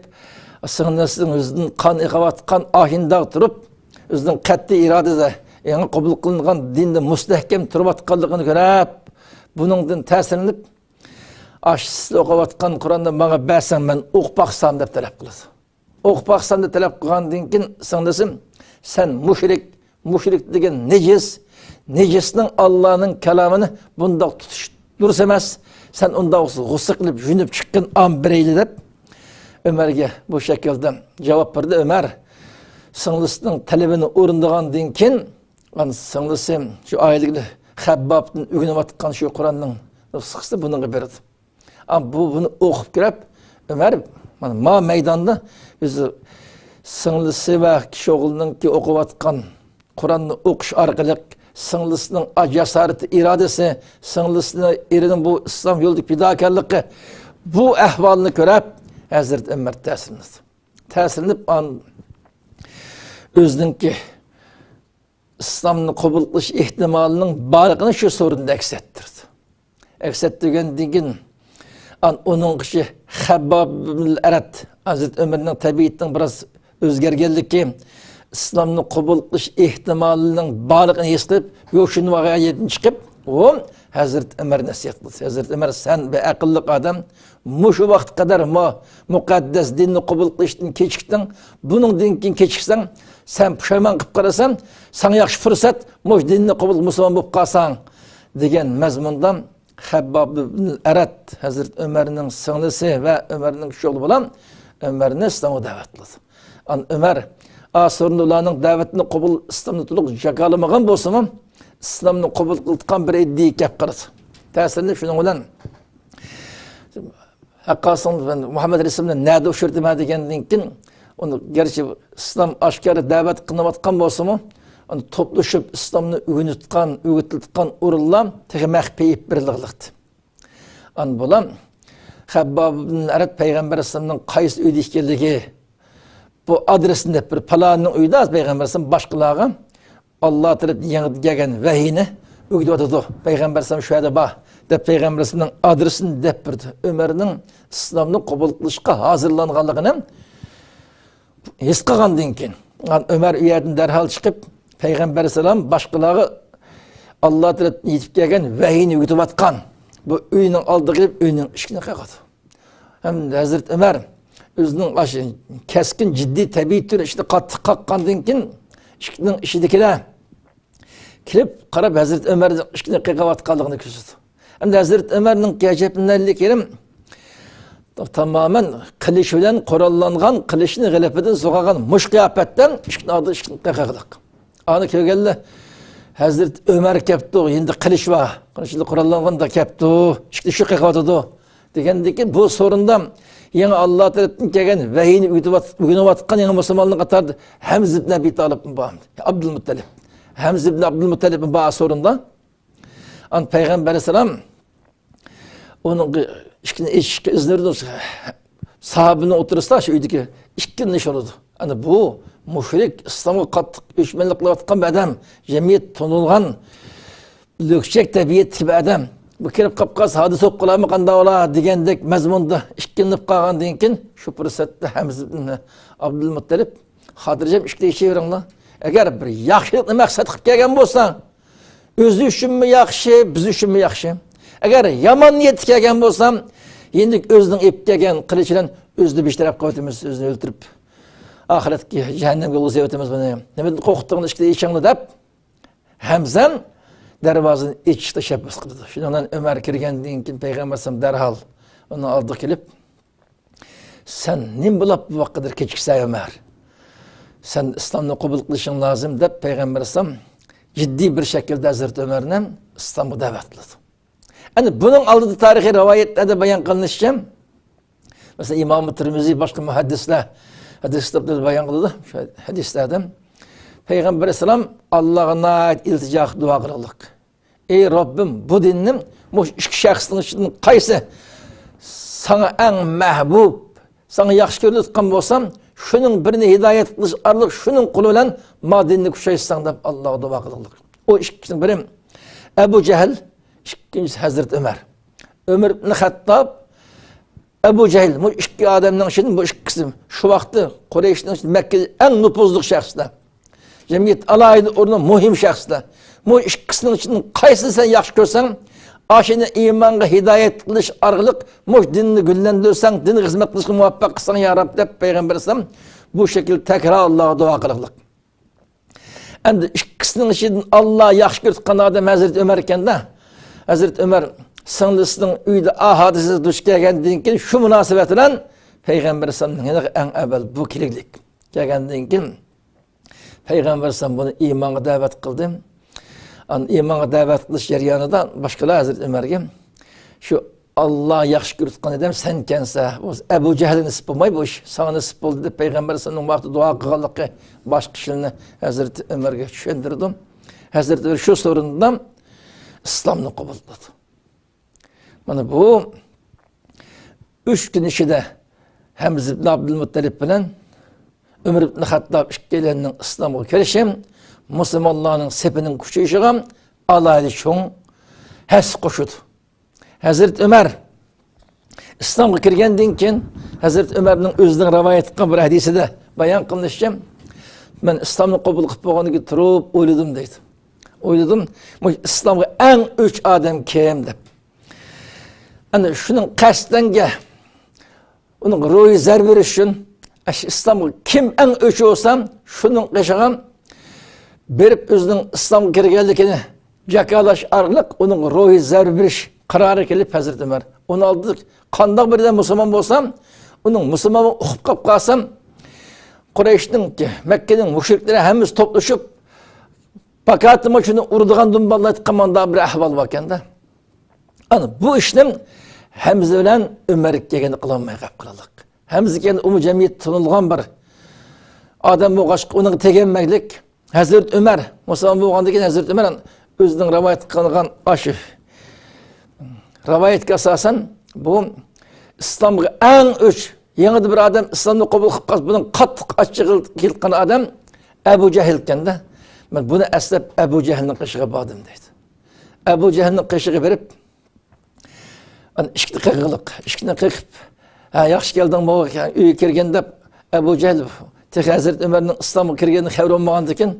سىڭلىسىنىڭ يۈزىدىن قان ئېقىۋاتقان ئاھىنداغ تۇرۇپ، ئۆزىنىڭ قەتئىي ئىرادىدە يېڭى قوبۇل قىلىنغان دىندا مۇستەھكەم تۇرۇۋاتقانلىقىنى كۆرۈپ، بۇنىڭدىن تەسىرلىنىپ، ئاشۇ سىز ئوقۇۋاتقان قۇرئاننى ماڭا بەرسەڭ، مەن ئوقۇپ باقسام، دەپ تەلەپ قىلىدۇ. ئوقۇپ باقسام، دەپ تەلەپ قىلغاندىن كېيىن، سىڭلىسى، سەن مۇشرىك، مۇشرىك دېگەن نىجىس. نىجىسنىڭ ئاللانىڭ كالامىنى بۇنداق تۇتۇش دۇرۇس ئەمەس. سەن ئۇنداق بولسا غۇسسە قىلىپ، يۇيۇنۇپ چىققىن، ئان بېرەيلى، دەپ ئۆمەرگە بۇ شەكىلدە جاۋاب بەردى. ئۆمەر سىڭلىسىنىڭ تەلىپىنى ئورۇندىغاندىن كېيىن، ئان سىڭلىسى شۇ ئايەتلىكنى خەببابتىن ئۆگىنىۋاتقان شۇ قۇرئاننىڭ نۇسخىسىنى بۇنىڭغا بەردى. ئا، بۇ بۇنى ئوقۇپ كىرىپ، ئۆمەر، مانا، ما مەيداندا ئۆزى سىڭلىسى ۋە كىشى ئوغلىنىڭكى ئوقۇۋاتقان قۇرئاننى ئوقۇش ئارقىلىق سىڭلىسىنىڭ ئا جاسارىتى، ئىرادىسى، سىڭلىسىنىڭ ئېرىنىڭ بۇ ئىسلام يولىدىكى پىداكارلىقى، بۇ ئەھۋالنى كۆرۈپ، ھەزرىتى ئۆمەر تەسىرلىنىدۇ. تەسىرلىنىپ، ئان-، ئۆزىنىڭكى ئىسلامنى قوبۇل قىلىش ئېھتىمالىنىڭ بارلىقىنى شۇ سورۇندا ئەكس ئەتتۈردى. ئەكس ئەتتۈرگەندىن كېيىن، ئان-، ئۇنىڭ قىشى خەبباب ئىبن ئەرەت، ھەزرىتى ئۆمەرنىڭ تەبىئىتىنىڭ بىراز ئۆزگەرگەنلىكى، ئىسلامنى قوبۇل قىلىش ئېھتىمالىنىڭ بارلىقىنى ھېس قىلىپ، يوشۇرۇن ۋەقەدىن چىقىپ، ئۇ ھەزرىتى ئۆمەرگە نەسىھەت قىلدى. ھەزرىتى ئۆمەر، سەن بىر ئەقىللىق ئادەم، مۇشۇ ۋاقىتقا قەدەر مۇ-، مۇقەددەس دىننى قوبۇل قىلىشتىن كېچىكتىڭ، بۇنىڭدىن كېيىن كېچىكسەڭ، سەن پۇشايمان قىلىپ قالىسەن، ساڭا ياخشى پۇرسەت، مۇشۇ دىننى قوبۇل قىلىپ مۇسۇلمان بولۇپ قالساڭ، دېگەن مەزمۇندا خەبباب ئىبن ئەرەت، ھەزرىتى ئۆمەرنىڭ سىڭلىسى ۋە ئۆمەرنىڭ كىشى ئوغلى بولان ئۆمەرنى ئىسلامغا دەۋەت قىلىدۇ. ئان ئۆمەر، ئا سورۇندا ئۇلارنىڭ دەۋىتىنى قوبۇل، ئىسلامنى تولۇق جاكارلىمىغان بولسىمۇ، ئىسلامنى قوبۇل قىلىدىغان بىر ئىدىيە كەپ قالىدۇ. تەسىرلىنىپ شۇنىڭ بىلەن ھەققاسىڭ مۇھەممەد رەسۇلنى نەدە ئۇچرىتىمەن دېگەندىن كېيىن، ئۇنى گەرچە ئىسلام ئاشكارا دەۋەت قىلىنىۋاتقان بولسىمۇ، ئۇنى توپلىشىپ ئىسلامنى ئۆگىنىۋاتقان، ئۆگىتىۋاتقان ئورۇنلار تېخى مەخپىي ئېلىپ بېرىلغانلىقتا. ئان بۇلار خەبباب ئىبن ئەرەت پەيغەمبەر ئەلەيھىسسالامنىڭ قايسى ئۆيدە ئىكەنلىكى، بۇ ئادرېسنى دەپ بېرىپ، پالانىنىڭ ئۆيىدە پەيغەمبەر ئەلەيھىسسالام باشقىلارغا ئاللا تەرەپتىن يېڭىدىن كەلگەن ۋەھىينى ئۆگىتىۋاتىدۇ. پەيغەمبەر ئەلەيھىسسالام شۇ يەردە بار، دەپ پەيغەمبەر ئەلەيھىسسالامنىڭ ئادرېسىنى دەپ بېرىدۇ. ئۆمەرنىڭ ئىسلامنى قوبۇل قىلىشقا ھازىرلانغانلىقىنى ھېس قىلغاندىن كېيىن، ئۆمەر ئۇ يەردىن دەرھال چىقىپ، پەيغەمبەر ئەلەيھىسسالام باشقىلارغا ئاللا تەرەپتىن يېتىپ كەلگەن ۋەھىينى ئۆگىتىۋاتقان بۇ ئۆينىڭ ئالدىغا كېلىپ، ئۆينىڭ ئىشىكىنى قېقىدۇ. ھەم ھەزرىتى ئۆمەر ئۆزىنىڭ ئاشۇ كەسكىن، جىددىي تەبىئىي تۈر ئىشىنى قاتتىق قاققاندىن كېيىن، ئىشىكنىڭ ئىچىدىكىلەر كېلىپ قاراپ، ھەزرىتى ئۆمەر ئىشىكنى قېقىۋاتقانلىقىنى كۆرسىتىدۇ. ئەمدى ھەزرىتى ئۆمەرنىڭ ئەجەبلىنەرلىكى يېرى، تامامەن قىلىچ بىلەن قوراللانغان، قىلىچنى غىلىپىدىن سوقىغان مۇشۇ قىياپەتتە ئىشىكنىڭ ئالدىدا ئىشىكنى قېقىغلىق. ئانى كۆرگەنلەر، ھەزرىتى ئۆمەر كەپتۇ، يېنىدا قىلىچ بار، قىلىچ بىلەن قوراللانغان كەپتۇ، ئىشىكنى شۇ قېقىۋاتىدۇ دېگەندىكىن، بۇ سورۇندا يېڭى ئاللا تەرەپتىن كەلگەن ۋەھىينى ئۆگىنىۋات-، ئۆگىنىۋاتقان يېڭى مۇسۇلمانلار قاتارىدا ھەمزە ئىبن ئەبى تالىبمۇ بار، ئابدۇلمۇتتەلىپ. ھەمزە ئىبن ئابدۇلمۇتتەلىپمۇ بار سورۇندا. ئان پەيغەمبەر ئەلەيھىسسالام ئۇنىڭ ئىشىكنى ئېچىشقا ئىزىن بېرىدۇ. ساھابىنىڭ ئوتتۇرىسىدا شۇ ئۆيدىكى ئىككىلىنىش بولىدۇ. ئەنە بۇ مۇشرىك، ئىسلامغا قاتتىق ئۆچمەنلىك قىلىۋاتقان بىر ئادەم، جەمئىيەت تونۇلغان لۆكچەك تەبىئەتتىكى بىر ئادەم. بۇ كىرىپ قاپ قالسا، ھادىسە بولۇپ قالارمۇ، قانداق بولا دېگەندەك مەزمۇندا ئىككىلىنىپ قالغاندىن كېيىن، شۇ پۇرسەتتە ھەمزە ئىبن ئابدۇلمۇتتەلىپ، خاتىرجەم ئىشىكنى ئېچىۋېرىڭلار. ئەگەر بىر ياخشىلىقنى مەقسەت قىلىپ كەلگەن بولسا، ئۆزى ئۈچۈنمۇ ياخشى، بىز ئۈچۈنمۇ ياخشى. ئەگەر يامان نىيەتتە كەلگەن بولسا، يېنىدىكى ئۆزىنىڭ ئېلىپ كەلگەن قىلىچى بىلەن ئۆزىنى بىر تەرەپ قىلىۋېتىمىز، ئۆزىنى ئۆلتۈرۈپ، ئاخىرەتكە، جەھەننەمگە يولغا سېلىۋېتىمىز بۇنى. نېمىدىن قورقتۇڭلار، ئىشىكنى ئېچىڭلار دەپ، ھەمزەم دەرۋازىنى ئېچىش تەشەببۇس قىلىدۇ. شۇنىڭ بىلەن ئۆمەر كىرگەندىن كېيىن پەيغەمبەر ئەلەيھىسسالام دەرھال ئۇنىڭ ئالدىغا كېلىپ، سەن نېمە بولاپ بۇ ۋاقىتقا كېچىكىسەن، ئۆمەر؟ سەن ئىسلامنى قوبۇل قىلىشىڭ لازىم، دەپ پەيغەمبەر ئەلەيھىسسالام جىددىي بىر شەكىلدە ھەزرىتى ئۆمەرنى ئىسلامغا دەۋەت قىلىدۇ. ئەنە بۇنىڭ ئالدىدا تارىخىي رىۋايەتلەردە بايان قىلىنىشىچە، مەسىلەن، ئىمام تىرمىزى، باشقا مۇھەددىسلەر ھەدىس كىتابلىرىدا بايان قىلىدۇ، شۇ ھەدىسلەردە پەيغەمبەر ئەلەيھىسسالام ئاللاغا ناھايىتى ئىلتىجا، دۇئا قىلغانلىق. ئەي رەببىم، بۇ دىننى مۇشۇ ئىككى شەخسنىڭ ئىچىدىن قايسى ساڭا ئەڭ مەھبۇب، ساڭا ياخشى كۆرۈلۈۋاتقان بولسام، شۇنىڭ بىرىنى ھىدايەت قىلىش ئارقىلىق شۇنىڭ قولى بىلەن ما دىننى كۈچەيتسەڭ، دەپ ئاللاغا دۇئا قىلغانلىق. ئۇ ئىككىسىنىڭ بىرى ئەبۇ جەھىل، ئىككىنچىسى ھەزرىتى ئۆمەر. ئۆمەر ئىبن خەتتاب، ئەبۇ جەھىل، بۇ ئىككى ئادەمنىڭ ئىچىدىن بۇ ئىككىسى شۇ ۋاقىتتا قۇرەيشنىڭ ئىچىدە، مەككىدە ئەڭ نوپۇزلۇق شەخسلەر. جەمئىيەت ئالاھىدە ئورنى مۇھىم شەخسلەر. بۇ ئىككىسىنىڭ ئىچىدىن قايسىنى سەن ياخشى كۆرسەڭ، ئاشۇنى ئىمانغا ھىدايەت قىلىش ئارقىلىق مۇشۇ دىننى گۈللەندۈرسەڭ، دىنغا خىزمەت قىلىشقا مۇۋەپپەق قىلساڭ يا رەب، دەپ پەيغەمبەر ئەلەيھىسسالام بۇ شەكىلدە تەكرار ئاللاغا دۇئا قىلغانلىق. ئەمدى ئىككىسىنىڭ ئىچىدىن ئاللا ياخشى كۆرىدىغان ئادەم ھەزرىتى ئۆمەر ئىكەندە. ھەزرىتى ئۆمەر سىڭلىسىنىڭ ئۆيىدە ئا ھادىسىگە دۇچ كەلگەندىن كېيىن، شۇ مۇناسىۋەت بىلەن پەيغەمبەر ئەلەيھىسسالامنىڭ يېنىغا ئەڭ ئەۋۋەل بۇ كېلىگلىك. كەلگەندىن كېيىن پەيغەمبەر ئەلەيھىسسالام بۇنى ئىمانغا دەۋەت قىلدى. ئان-، ئىمانغا دەۋەت قىلىش جەريانىدا باشقىلار ھەزرىتى ئۆمەرگە، شۇ ئاللا ياخشى كۆرىدىغان ئادەم سەنكەنسە، ئەبۇ جەھىل نېسىپ بولماي بۇ ئىش، ساڭا نېسىپ بولدى، دەپ پەيغەمبەر ئەلەيھىسسالامنىڭ ۋاقتىدا دۇئا قىلغانلىقى باشقا كىشىلەرنى ھەزرىتى ئۆمەرگە چۈشەندۈرىدۇ. ھەزرىتى ئۆمەر شۇ سورۇندا ئىسلامنى قوبۇل قىلىدۇ. مانا بۇ ئۈچ كۈن ئىچىدە ھەمزە ئىبن ئابدۇلمۇتتەلىپ بىلەن ئۆمەر ئىبن خەتتاب ئىككىيلەننىڭ ئىسلامغا كىرىشى مۇسۇلمانلارنىڭ سېپىنىڭ كۈچىيىشىغا ئالاھىدە چوڭ ھەسسە قوشىدۇ. ھەزرىتى ئۆمەر ئىسلامغا كىرگەندىن كېيىن، ھەزرىتى ئۆمەرنىڭ ئۆزىنىڭ رىۋايەت قىلغان بىر ھەدىسىدە بايان قىلىنىشىچە، مەن ئىسلامنى قوبۇل قىلىپ بولغاندىن كېيىن تۇرۇپ ئويلىدىم، دەيدۇ. ئويلىدىم، مۇشۇ ئىسلامغا ئەڭ ئۆچ ئادەم كىم، دەپ. ئەنە شۇنىڭ قەستەنگە ئۇنىڭ روھىي زەربە بېرىش ئۈچۈن، ئىسلامغا كىم ئەڭ ئۆچ بولسا، شۇنىڭ قېشىغا بېرىپ، ئۆزىنىڭ ئىسلامغا كىرگەنلىكىنى جاكارلاش ئارقىلىق ئۇنىڭ روھىي زەربە بېرىش قارارى كېلىپ، ھەزرىتى ئۆمەر. ئۇنىڭ ئالدىدا قانداق بىر ئادەم مۇسۇلمان بولسا، ئۇنىڭ مۇسۇلمانلىقىنى ئۇقۇپ قاپ قالسام، قۇرەيشنىڭ، مەككىنىڭ مۇشرىكلىرى ھەممىسى توپلىشىپ، پاكاتىما شۇنى ئۇرىدىغان، دۇمباللايدىغان مانداق بىر ئەھۋال باركەن-دە. ئانا بۇ ئىشنى ھەمزە بىلەن ئۆمەر كەلگەندە قىلالماي قاپقالغانلىق. ھەمزە كەلگەندە ئۇمۇ جەمئىيەتتە تونۇلغان بىر ئادەم بولغاچقا، ئۇنىڭغا تەگەلمەگلىك. ھەزرىتى ئۆمەر مۇسۇلمان بولغاندىن كېيىن، ھەزرىتى ئۆمەر ئۆزىنىڭ رىۋايەت قىلغان ئاشۇ رىۋايەتكە ئاساسەن، بۇ ئىسلامغا ئەڭ ئۆچ، يېڭىدا بىر ئادەم ئىسلامنى قوبۇل قىلىپ قالسا، بۇنىڭ قاتتىق ئاچچىقى كېلىدىغان ئادەم ئەبۇ جەھىل ئىكەن-دە. مەن بۇنى ئەسلەپ ئەبۇ جەھىلنىڭ قېشىغا باردىم، دەيدۇ. ئەبۇ جەھىلنىڭ قېشىغا بېرىپ، ئانا ئىشىكنى قېقىغلىق، ئىشىكنى قېقىپ، ھە، ياخشى كەلدىڭمۇ، ئۆيگە كىرگىن، دەپ، ئەبۇ جەھىل تېخى ھەزرىتى ئۆمەرنىڭ ئىسلامغا كىرگەنلىكى خەۋىرى بولمىغاندىكىن،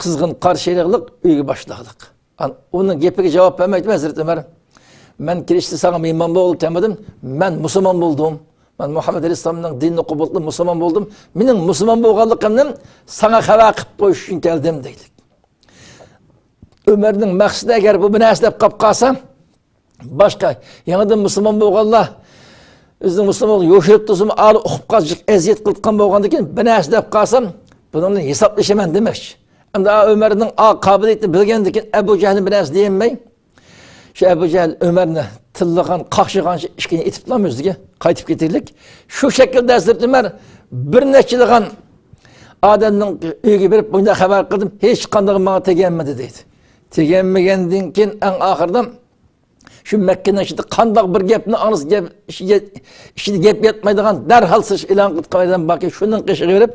قىزغىن قارشى ئېلىغلىق، ئۆيگە باشلاغلىق. ئان-، ئۇنىڭ گېپىگە جاۋاب بەرمەيدۇ ھەزرىتى ئۆمەر. مەن كىرىشتە ساڭا مېھمان بولغىلى كەلمىدىم، مەن مۇسۇلمان بولدۇم. مەن مۇھەممەد ئەلەيھىسسالامنىڭ دىنىنى قوبۇل قىلىپ مۇسۇلمان بولدۇم. مېنىڭ مۇسۇلمان بولغانلىقىمنى ساڭا خەۋەر قىلىپ قويۇش ئۈچۈن كەلدىم» دەيدۇ. ئۆمەرنىڭ مەقسىتى ئەگەر بۇ، بۇ نەرسە دەپ قاپ قالسا، باشقا يېڭىدىن مۇسۇلمان بولغانلار ئۆزىنىڭ مۇسۇلمانلىقىنى يوشۇرۇپ تۇرسىمۇ، ئالىي ئۇقۇپ قالسا، ئەزىيەت قىلىدىغان بولغاندىكىن، بۇ نەرسە دەپ قالسام، بۇنىڭ بىلەن ھېسابلىشىمەن دېمەكچى. ئەمدى ئا ئۆمەرنىڭ ئا قابىلىيىتىنى بىلگەندىكىن، ئەبۇ جەھلى بىر نەرسە دېيەلمەي، شۇ ئەبۇ جەھل ئۆمەرنى تىللىغان، قاقشىغانچە ئىشىكىنى ئېتىپلا ئۆزىگە قايتىپ كېتىلىك. شۇ شەكىلدە ھەزرىتى ئۆمەر بىر نەچچىلىغان ئادەمنىڭ ئۆيىگە بېرىپ، بۇنداق خەۋەر قىلدىم، ھېچقاندىقى ماڭا تېگەلمىدى دەيدۇ. تېگەلمىگەندىن كېيىن ئەڭ ئاخىرىدا شۇ مەككىنىڭ ئىچىدە قانداق بىر گەپنى ئاڭلىسا، گەپ، ئىچىگە، ئىچىدە گەپ ياتمايدىغان، دەرھال سىرتقا ئېلان قىلىدىغان ئادەم باركەن، شۇنىڭ قېشىغا بېرىپ،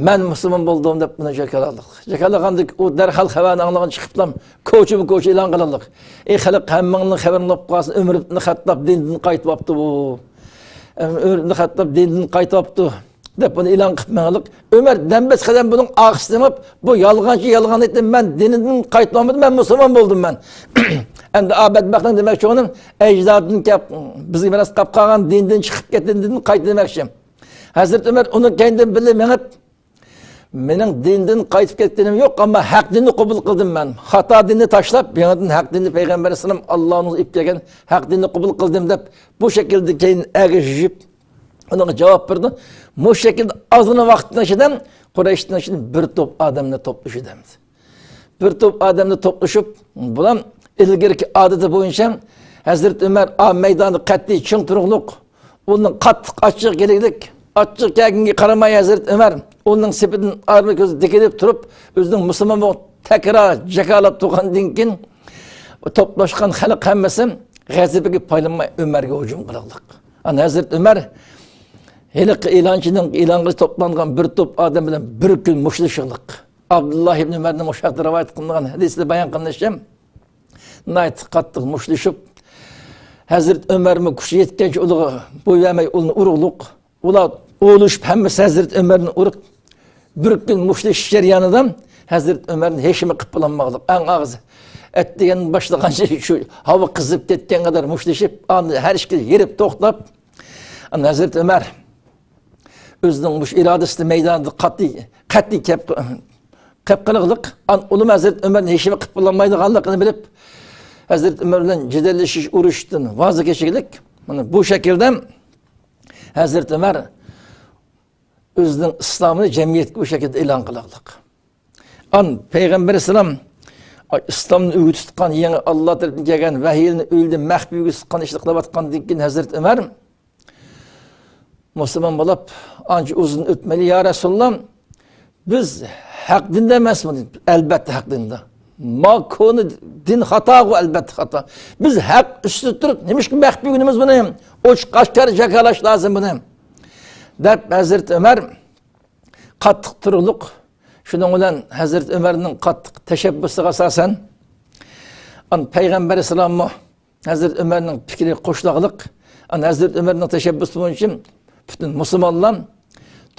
«مەن مۇسۇلمان بولدۇم» دەپ، بۇنى جاكارلىق. جاكارلىغاندىكىن ئۇ دەرھال خەۋەرنى ئاڭلىغان چىقىپلا كوچىمۇ كوچا ئېلان قىلىدۇ. «ئەي خەلق، ھەممىڭنىڭ خەۋىرىڭ بولۇپ قالسۇن، ئۆمەر ئىبن خەتتاب دىندىن قايتىۋاپتۇ بۇ. ئۆمەر ئىبن خەتتاب دىندىن قايتىۋاپتۇ» دەپ بۇنى ئېلان قىلىپ ماڭىدۇ. ئۆمەر دەمبەس قەدەم بۇنىڭ ئارقىسىدىن مېڭىپ، «بۇ يالغانچى، يالغان ئېيتتى، مەن دىنىمدىن قايتمىدىم، مەن مۇسۇلمان بولدۇم مەن.» ئەمدى ئا بەتبەختنىڭ دېمەكچى بولغىنى، ئەجدادىدىن كەپ، بىزگە مىراس قاپ قالغان دىندىن چىقىپ كەتتى، دىندىن قايتتى دېمەكچى. ھەزرىتى ئۆمەر ئۇنىڭ كەينىدىن بىللە مېڭىپ، «مېنىڭ دىندىن قايتىپ كەتكىنىم يوق، ئەمما ھەق دىننى قوبۇل قىلدىم مەن. خاتا دىننى تاشلاپ، يېڭىدىن ھەق دىننى، پەيغەمبەر ئەلەيھىسسالام ئاللانىڭ ئېلىپ كەلگەن ھەق دىننى قوبۇل قىلدىم» دەپ، بۇ شەكىلدە كەينىدىن ئەگىشىپ ئۇنىڭغا جاۋاب بېرىدۇ. مۇشۇ شەكىلدە ئازغىنە ۋاقىتنىڭ ئىچىدە قۇرەيشنىڭ ئىچىدە بىر توپ ئادەمنى توپلىشىدۇ ئەمدى. بىر توپ ئادەمنى توپلىشىپ، بۇلار ئىلگىرىكى ئادىتى بويىچە ھەزرىتى ئۆمەر ئا مەيداندا قەتئىي چىڭ تۇرۇقلۇق، ئۇنىڭ قاتتىق ئاچچىقى كېلىگلىك، ئاچچىقى كەلگىنىگە قارىماي ھەزرىتى ئۆمەر ئۇنىڭ سېپىدىن ئارىمۇ كۆزى دىكىلىپ تۇرۇپ، ئۆزىنىڭ مۇسۇلمان بولغان تەكرار جاكارلاپ تۇرغاندىن كېيىن، توپلاشقان خەلق ھەممىسى غەزىپىگە پايلانماي ئۆمەرگە ھۇجۇم قىلغلىق. ئانا ھەزرىتى ئۆمەر ھېلىقى ئېلانچىنىڭ ئېلان قىلىش توپلانغان بىر توپ ئادەم بىلەن بىر كۈن مۇشتلىشىغلىق. ئابدۇللا ئىبن ئۆمەرنىڭ مۇشۇ ھەقتە رىۋايەت قىلىنغان ھەدىسىدە بايان قىلىنىشىچە، ناھايىتى قاتتىق مۇشتلىشىپ، ھەزرىتى ئۆمەرمۇ كۈچى يەتكەنچە ئۇلىغا بوي بەرمەي ئۇلىنى ئۇرغلۇق. ئۇلار ئۇلۇشۇپ ھەممىسى ھەزرىتى ئۆمەرنى ئۇرۇپ، بىر كۈن مۇشتلىشىش جەريانىدا ھەزرىتى ئۆمەرنى ھېچنېمە قىلىپ بولالمىغلىق. ئەڭ ئاغزى ئەتىگەن باشلىغانچە شۇ ھاۋا قىزىپ كەتكەن قەدەر مۇشتلىشىپ، ئاندىن ھەر ئىككىسى ھېرىپ توختاپ، ئاندىن ھەزرىتى ئۆمەر ئۆزىنىڭ مۇشۇ ئىرادىسىنى مەيدانىدا قەتئىي، قەتئىي كەپ، كەپ قىلغلىق. ئان ئۇلىمۇ ھەزرىتى ئۆمەرنى ھېچنېمە قىلىپ بولالمايدىغانلىقىنى بىلىپ، ھەزرىتى ئۆمەر بىلەن جېدەللىشىش، ئۇرۇشتىن ۋاز كېچىگلىك. مانا بۇ شەكىلدە ھەزرىتى ئۆمەر ئۆزىنىڭ ئىسلامىنى جەمئىيەتكە بۇ شەكىلدە ئېلان قىلغلىق. ئان پەيغەمبەر ئەلەيھىسسالام ئىسلامنى ئۆگىتىۋاتقان، يېڭى ئاللا تەرىپىدىن كەلگەن ۋەھىينى ئۆيدە مەخپىي ئۆگىتىۋاتقان ئىشنى قىلىۋاتقاندىن كېيىن ھەزرىتى ئۆمەر مۇسۇلمان بولۇپ، ئانچە ئۇزۇن ئۆتمەيلا، يا رەسۇلاللا، بىز ھەق دىندا ئەمەسمۇ؟ ئەلبەتتە ھەق دىندا. ما كونا دىن خاتاغۇ، ئەلبەتتە خاتا. بىز ھەق ئۈستىدە تۇرۇپ، نېمىشقا مەخپىي ئۆگىنىمىز بۇنى؟ ئوچۇق ئاشكارا جاكارلاش لازىم بۇنى، دەپ ھەزرىتى ئۆمەر قاتتىق تۇرۇقلۇق. شۇنىڭ بىلەن ھەزرىتى ئۆمەرنىڭ قاتتىق تەشەببۇسىغا ئاساسەن، ئان پەيغەمبەر ئەلەيھىسسالاممۇ ھەزرىتى ئۆمەرنىڭ پىكرىگە قوشۇلغلىق. ئان ھەزرىتى ئۆمەرنىڭ تەشەببۇسى بويىچە پۈتۈن مۇسۇلمانلار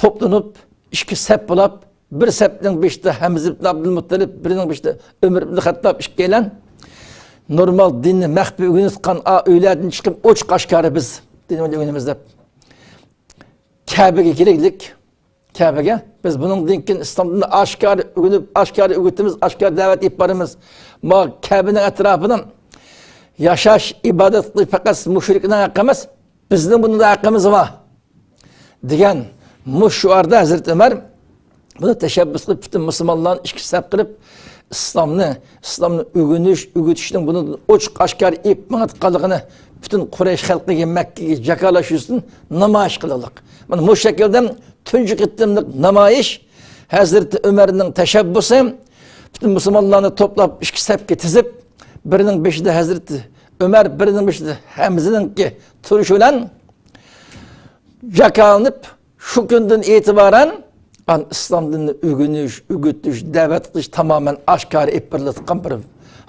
توپلىنىپ، ئىككى سەپ بولاپ، بىر سەپنىڭ بېشىدا ھەمزە ئىبن ئابدۇلمۇتتەلىپ، بىرىنىڭ بېشىدا ئۆمەر ئىبن خەتتاب، ئىككىيلەن نورمال دىننى مەخپىي ئۆگىنىۋاتقان ئا ئۆيلەردىن چىقىپ، ئوچۇق ئاشكارا بىز دىننى ئۆگىنىمىز دەپ كەبىگە كېلىگلىك. كەبىگە بىز بۇنىڭدىن كېيىن ئىسلام دىنىنى ئاشكارا ئۆگىنىپ، ئاشكارا ئۆگىتىمىز، ئاشكارا دەۋەت ئېلىپ بارىمىز. ما كەبىنىڭ ئەتراپىدا ياشاش، ئىبادەت قىلىش پەقەت مۇشرىكنىڭ ھەققى ئەمەس، بىزنىڭ بۇنىڭدا ھەققىمىز بار، دېگەن مۇشۇ شوئاردا ھەزرىتى ئۆمەر بۇنى تەشەببۇس قىلىپ، پۈتۈن مۇسۇلمانلارنى ئىككى سەپ قىلىپ، ئىسلامنى، ئىسلامنى ئۆگىنىش، ئۆگىتىشنىڭ بۇنى ئوچۇق ئاشكارا ئېلىپ ماڭىۋاتقانلىقىنى پۈتۈن قۇرەيش خەلقىگە، مەككىگە جاكارلاش يۈزىسىدىن نامايىش قىلغلىق. مانا مۇشۇ شەكىلدە تۇنجى قېتىملىق نامايىش ھەزرىتى ئۆمەرنىڭ تەشەببۇسى، پۈتۈن مۇسۇلمانلارنى توپلاپ، ئىككى سەپكە تىزىپ، بىرىنىڭ بېشىدا ھەزرىتى ئۆمەر، بىرىنىڭ بېشىدا ھەمزىنىڭكى تۇرۇشى بىلەن جاكارلىنىپ، شۇ كۈندىن ئېتىبارەن ئان ئىسلام دىنىنى ئۆگىنىش، ئۆگىتىش، دەۋەت قىلىش تامامەن ئاشكارا ئېلىپ بېرىلىدىغان بىر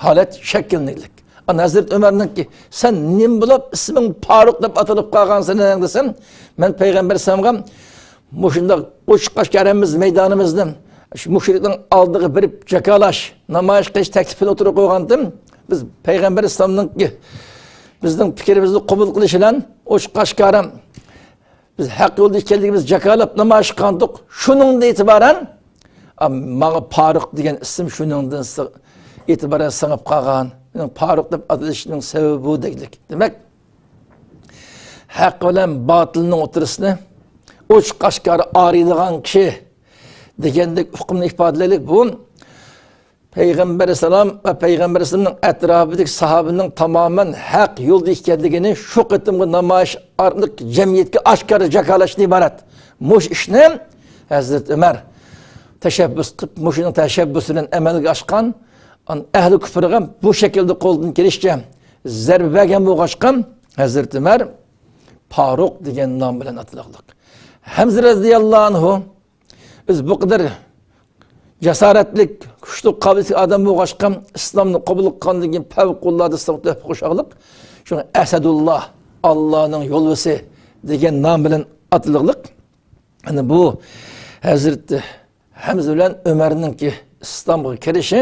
ھالەت شەكىللىنىدۇ. ئان ھەزرىتى ئۆمەرنىڭكى، سەن نېمە بولۇپ ئىسمىڭ پارۇق دەپ ئاتىلىپ قالغانسەن دېسەم، مەن پەيغەمبەر ئەلەيھىسسالامغا مۇشۇنداق ئوچۇق ئاشكارا ھەممىمىز مەيدانىمىزدا شۇ مۇشرىكنىڭ ئالدىغا بېرىپ جاكارلاش، نامايىش قىلىش تەكلىپىنى ئوتتۇرىغا قويغانتىم. بىز پەيغەمبەر ئەلەيھىسسالامنىڭكى بىزنىڭ پىكرىمىزنى قوبۇل قىلىشى بىلەن ئوچۇق ئاشكارا بىز ھەق يولدا ئىكەنلىكىمىزنى جاكارلاپ نامايىش قىلغانىدۇق. شۇنىڭدىن ئېتىبارەن، ئا، ماڭا پاروق دېگەن ئىسىم شۇنىڭدىن سىغ-، ئېتىبارەن سىڭىپ قالغان. مېنىڭ پاروق دەپ ئاتىلىشىمنىڭ سەۋەبى بۇ دېگۈدەك. دېمەك، ھەق بىلەن باتىلنىڭ ئوتتۇرىسىنى ئوچۇق ئاشكارا ئايرىيدىغان كىشى دېگەندەك ئۇقۇمنى ئىپادىلەيلى. بۇ پەيغەمبەر ئەلەيھىسسالام ۋە پەيغەمبەر ئەلەيھىسسالامنىڭ ئەتراپىدىكى ساھابىنىڭ تامامەن ھەق يولدا ئىكەنلىكىنى شۇ قېتىمقى نامايىش ئارقىلىق جەمئىيەتكە ئاشكارا جاكارلاشتىن ئىبارەت. مۇشۇ ئىشنى ھەزرىتى ئۆمەر تەشەببۇس قىلىپ، مۇشۇنىڭ تەشەببۇسى بىلەن ئەمەلگە ئاشقان، ئەھلى كۇپرغا بۇ شەكىلدە قولدىن كېلىشىچە زەربە بەرگەن بولغاچقا، ھەزرىتى ئۆمەر پاروق دېگەن نام بىلەن ئاتىلىقلىق. ھەمزە رەزىياللاھۇ ئەنھۇ، ئۆزى بۇ قەدەر جاسارەتلىك، كۈچلۈك، قابىلىيەتلىك ئادەم بولغاچقا، ئىسلامنى قوبۇل قىلغاندىن كېيىن پەۋقۇلئاددە ئىسلامغا تۆھپە قوشاقلىق. شۇڭا ئەسەدۇللا، ئاللانىڭ يولۋىسى دېگەن نام بىلەن ئاتىلىقلىق. ئەنە بۇ ھەزرىتى ھەمزە بىلەن ئۆمەرنىڭكى ئىسلامغا كىرىشى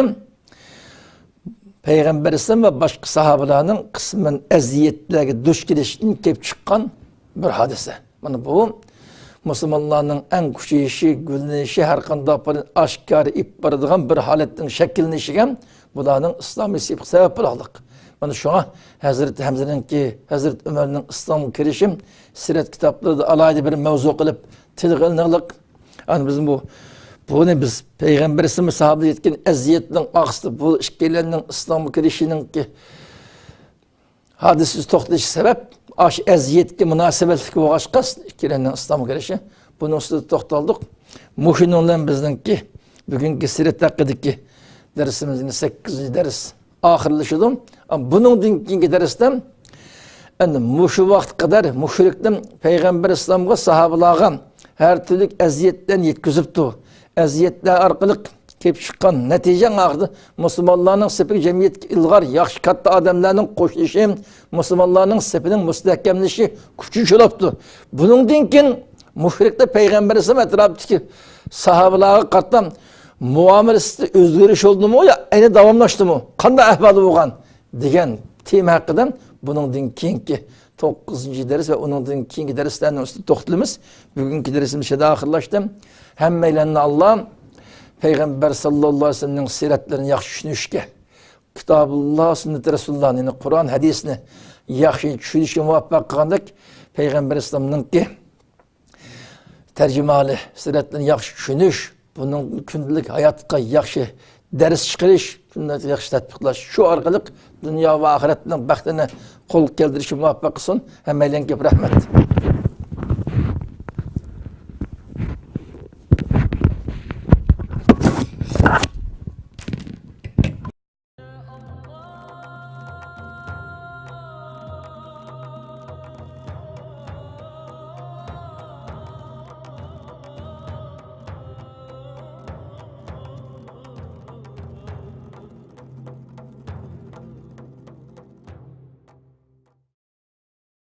پەيغەمبەر ئەلەيھىسسالام ۋە باشقا ساھابىلارنىڭ قىسمەن ئەزىيەتلەرگە دۇچ كېلىشىدىن كېلىپ چىققان بىر ھادىسە. مانا بۇ مۇسۇلمانلارنىڭ ئەڭ كۈچىيىشى، گۈللىنىشى، ھەر قانداق بىر ئاشكارا ئېلىپ بارىدىغان بىر ھالەتنىڭ شەكىللىنىشىگە بۇلارنىڭ ئىسلامىي سېپىقى سەۋەب بولغانلىق. مانا شۇڭا ھەزرىتى ھەمزىنىڭكى، ھەزرىتى ئۆمەرنىڭ ئىسلامغا كىرىشى سىرەت كىتابلىرىدا ئالاھىدە بىر مەۋزۇ قىلىپ تىلغا ئېلىنغانلىق. ئەنە بىز بۇ، بۇنى بىز پەيغەمبىرىمىز ساھابىلەرگە يەتكەن ئەزىيەتنىڭ ئاستى، بۇ ئىككىيلەننىڭ ئىسلامغا كىرىشىنىڭكى ھادىسىسى توختىلىشى سەۋەب، ئاشۇ ئەزىيەتكە مۇناسىۋەتلىك بولغاچقا، ئىككىيلەننىڭ ئىسلامغا كىرىشى، بۇنىڭ ئۈستىدە توختالدۇق. مۇشۇنىڭ بىلەن بىزنىڭكى بۈگۈنكى سىرەت ھەققىدىكى دەرسىمىزنىڭ سەككىزىنچى دەرس ئاخىرلىشىدۇ. بۇنىڭدىن كېيىنكى دەرستە ئەنە مۇشۇ ۋاقىتقا قەدەر مۇشرىكلار پەيغەمبەر ئەلەيھىسسالامغا، ساھابىلارغا ھەر تۈرلۈك ئەزىيەتلەرنى يەتكۈزۈپتۇ. ئەزىيەتلەر ئارقىلىق كېلىپ چىققان نەتىجە ئاخىرىدا مۇسۇلمانلارنىڭ سېپىگە جەمئىيەتكە ئىلغار، ياخشى كاتتا ئادەملەرنىڭ قوشۇلۇشى، مۇسۇلمانلارنىڭ سېپىنىڭ مۇستەھكەملىشىشى كۈچلۈك بولۇپتۇ. بۇنىڭدىن كېيىن مۇشرىكلار پەيغەمبەر ئەلەيھىسسالام ئەتراپىدىكى ساھابىلارغا قارىتا مۇئامىلىسىدە ئۆزگىرىش بولدىمۇ يا ئەنە داۋاملاشتىمۇ؟ قانداق ئەھۋالى بولغان؟ دېگەن تېما ھەققىدە بۇنىڭدىن كېيىنكى توققۇزىنچى دەرس ۋە ئۇنىڭدىن كېيىنكى دەرسلەرنىڭ ئۈستىدە توختىلىمىز. بۈگۈنكى دەرسىمىز شۇ يەردە ئاخىرلاشتى. ھەممەيلەننى ئاللا پەيغەمبەر ساللاللاھۇ ئەلەيھى ۋەسەللەمنىڭ سىرەتلىرىنى ياخشى چۈشىنىشكە، كىتابۇللا، سۈننىتى رەسۇلۇللا، يەنى قۇرئان ھەدىسنى ياخشى چۈشىنىشكە مۇۋەپپەق قىلغاندەك، پەيغەمبەر ئەلەيھىسسالامنىڭكى تەرجىمىھالى سىرەتلىرىنى ياخشى چۈشىنىش، بۇنىڭ كۈندىلىك ھاياتقا ياخشى دەرس چىقىرىش، كۈندىلىك ياخشى تەتبىقلاش، شۇ ئارقىلىق دۇنيا ۋە ئاخىرەتنىڭ بەختىنى قولغا كەلتۈرۈشكە مۇۋەپپەق قىلسۇن. ھەممەيلەنگە كۆپ رەھمەت.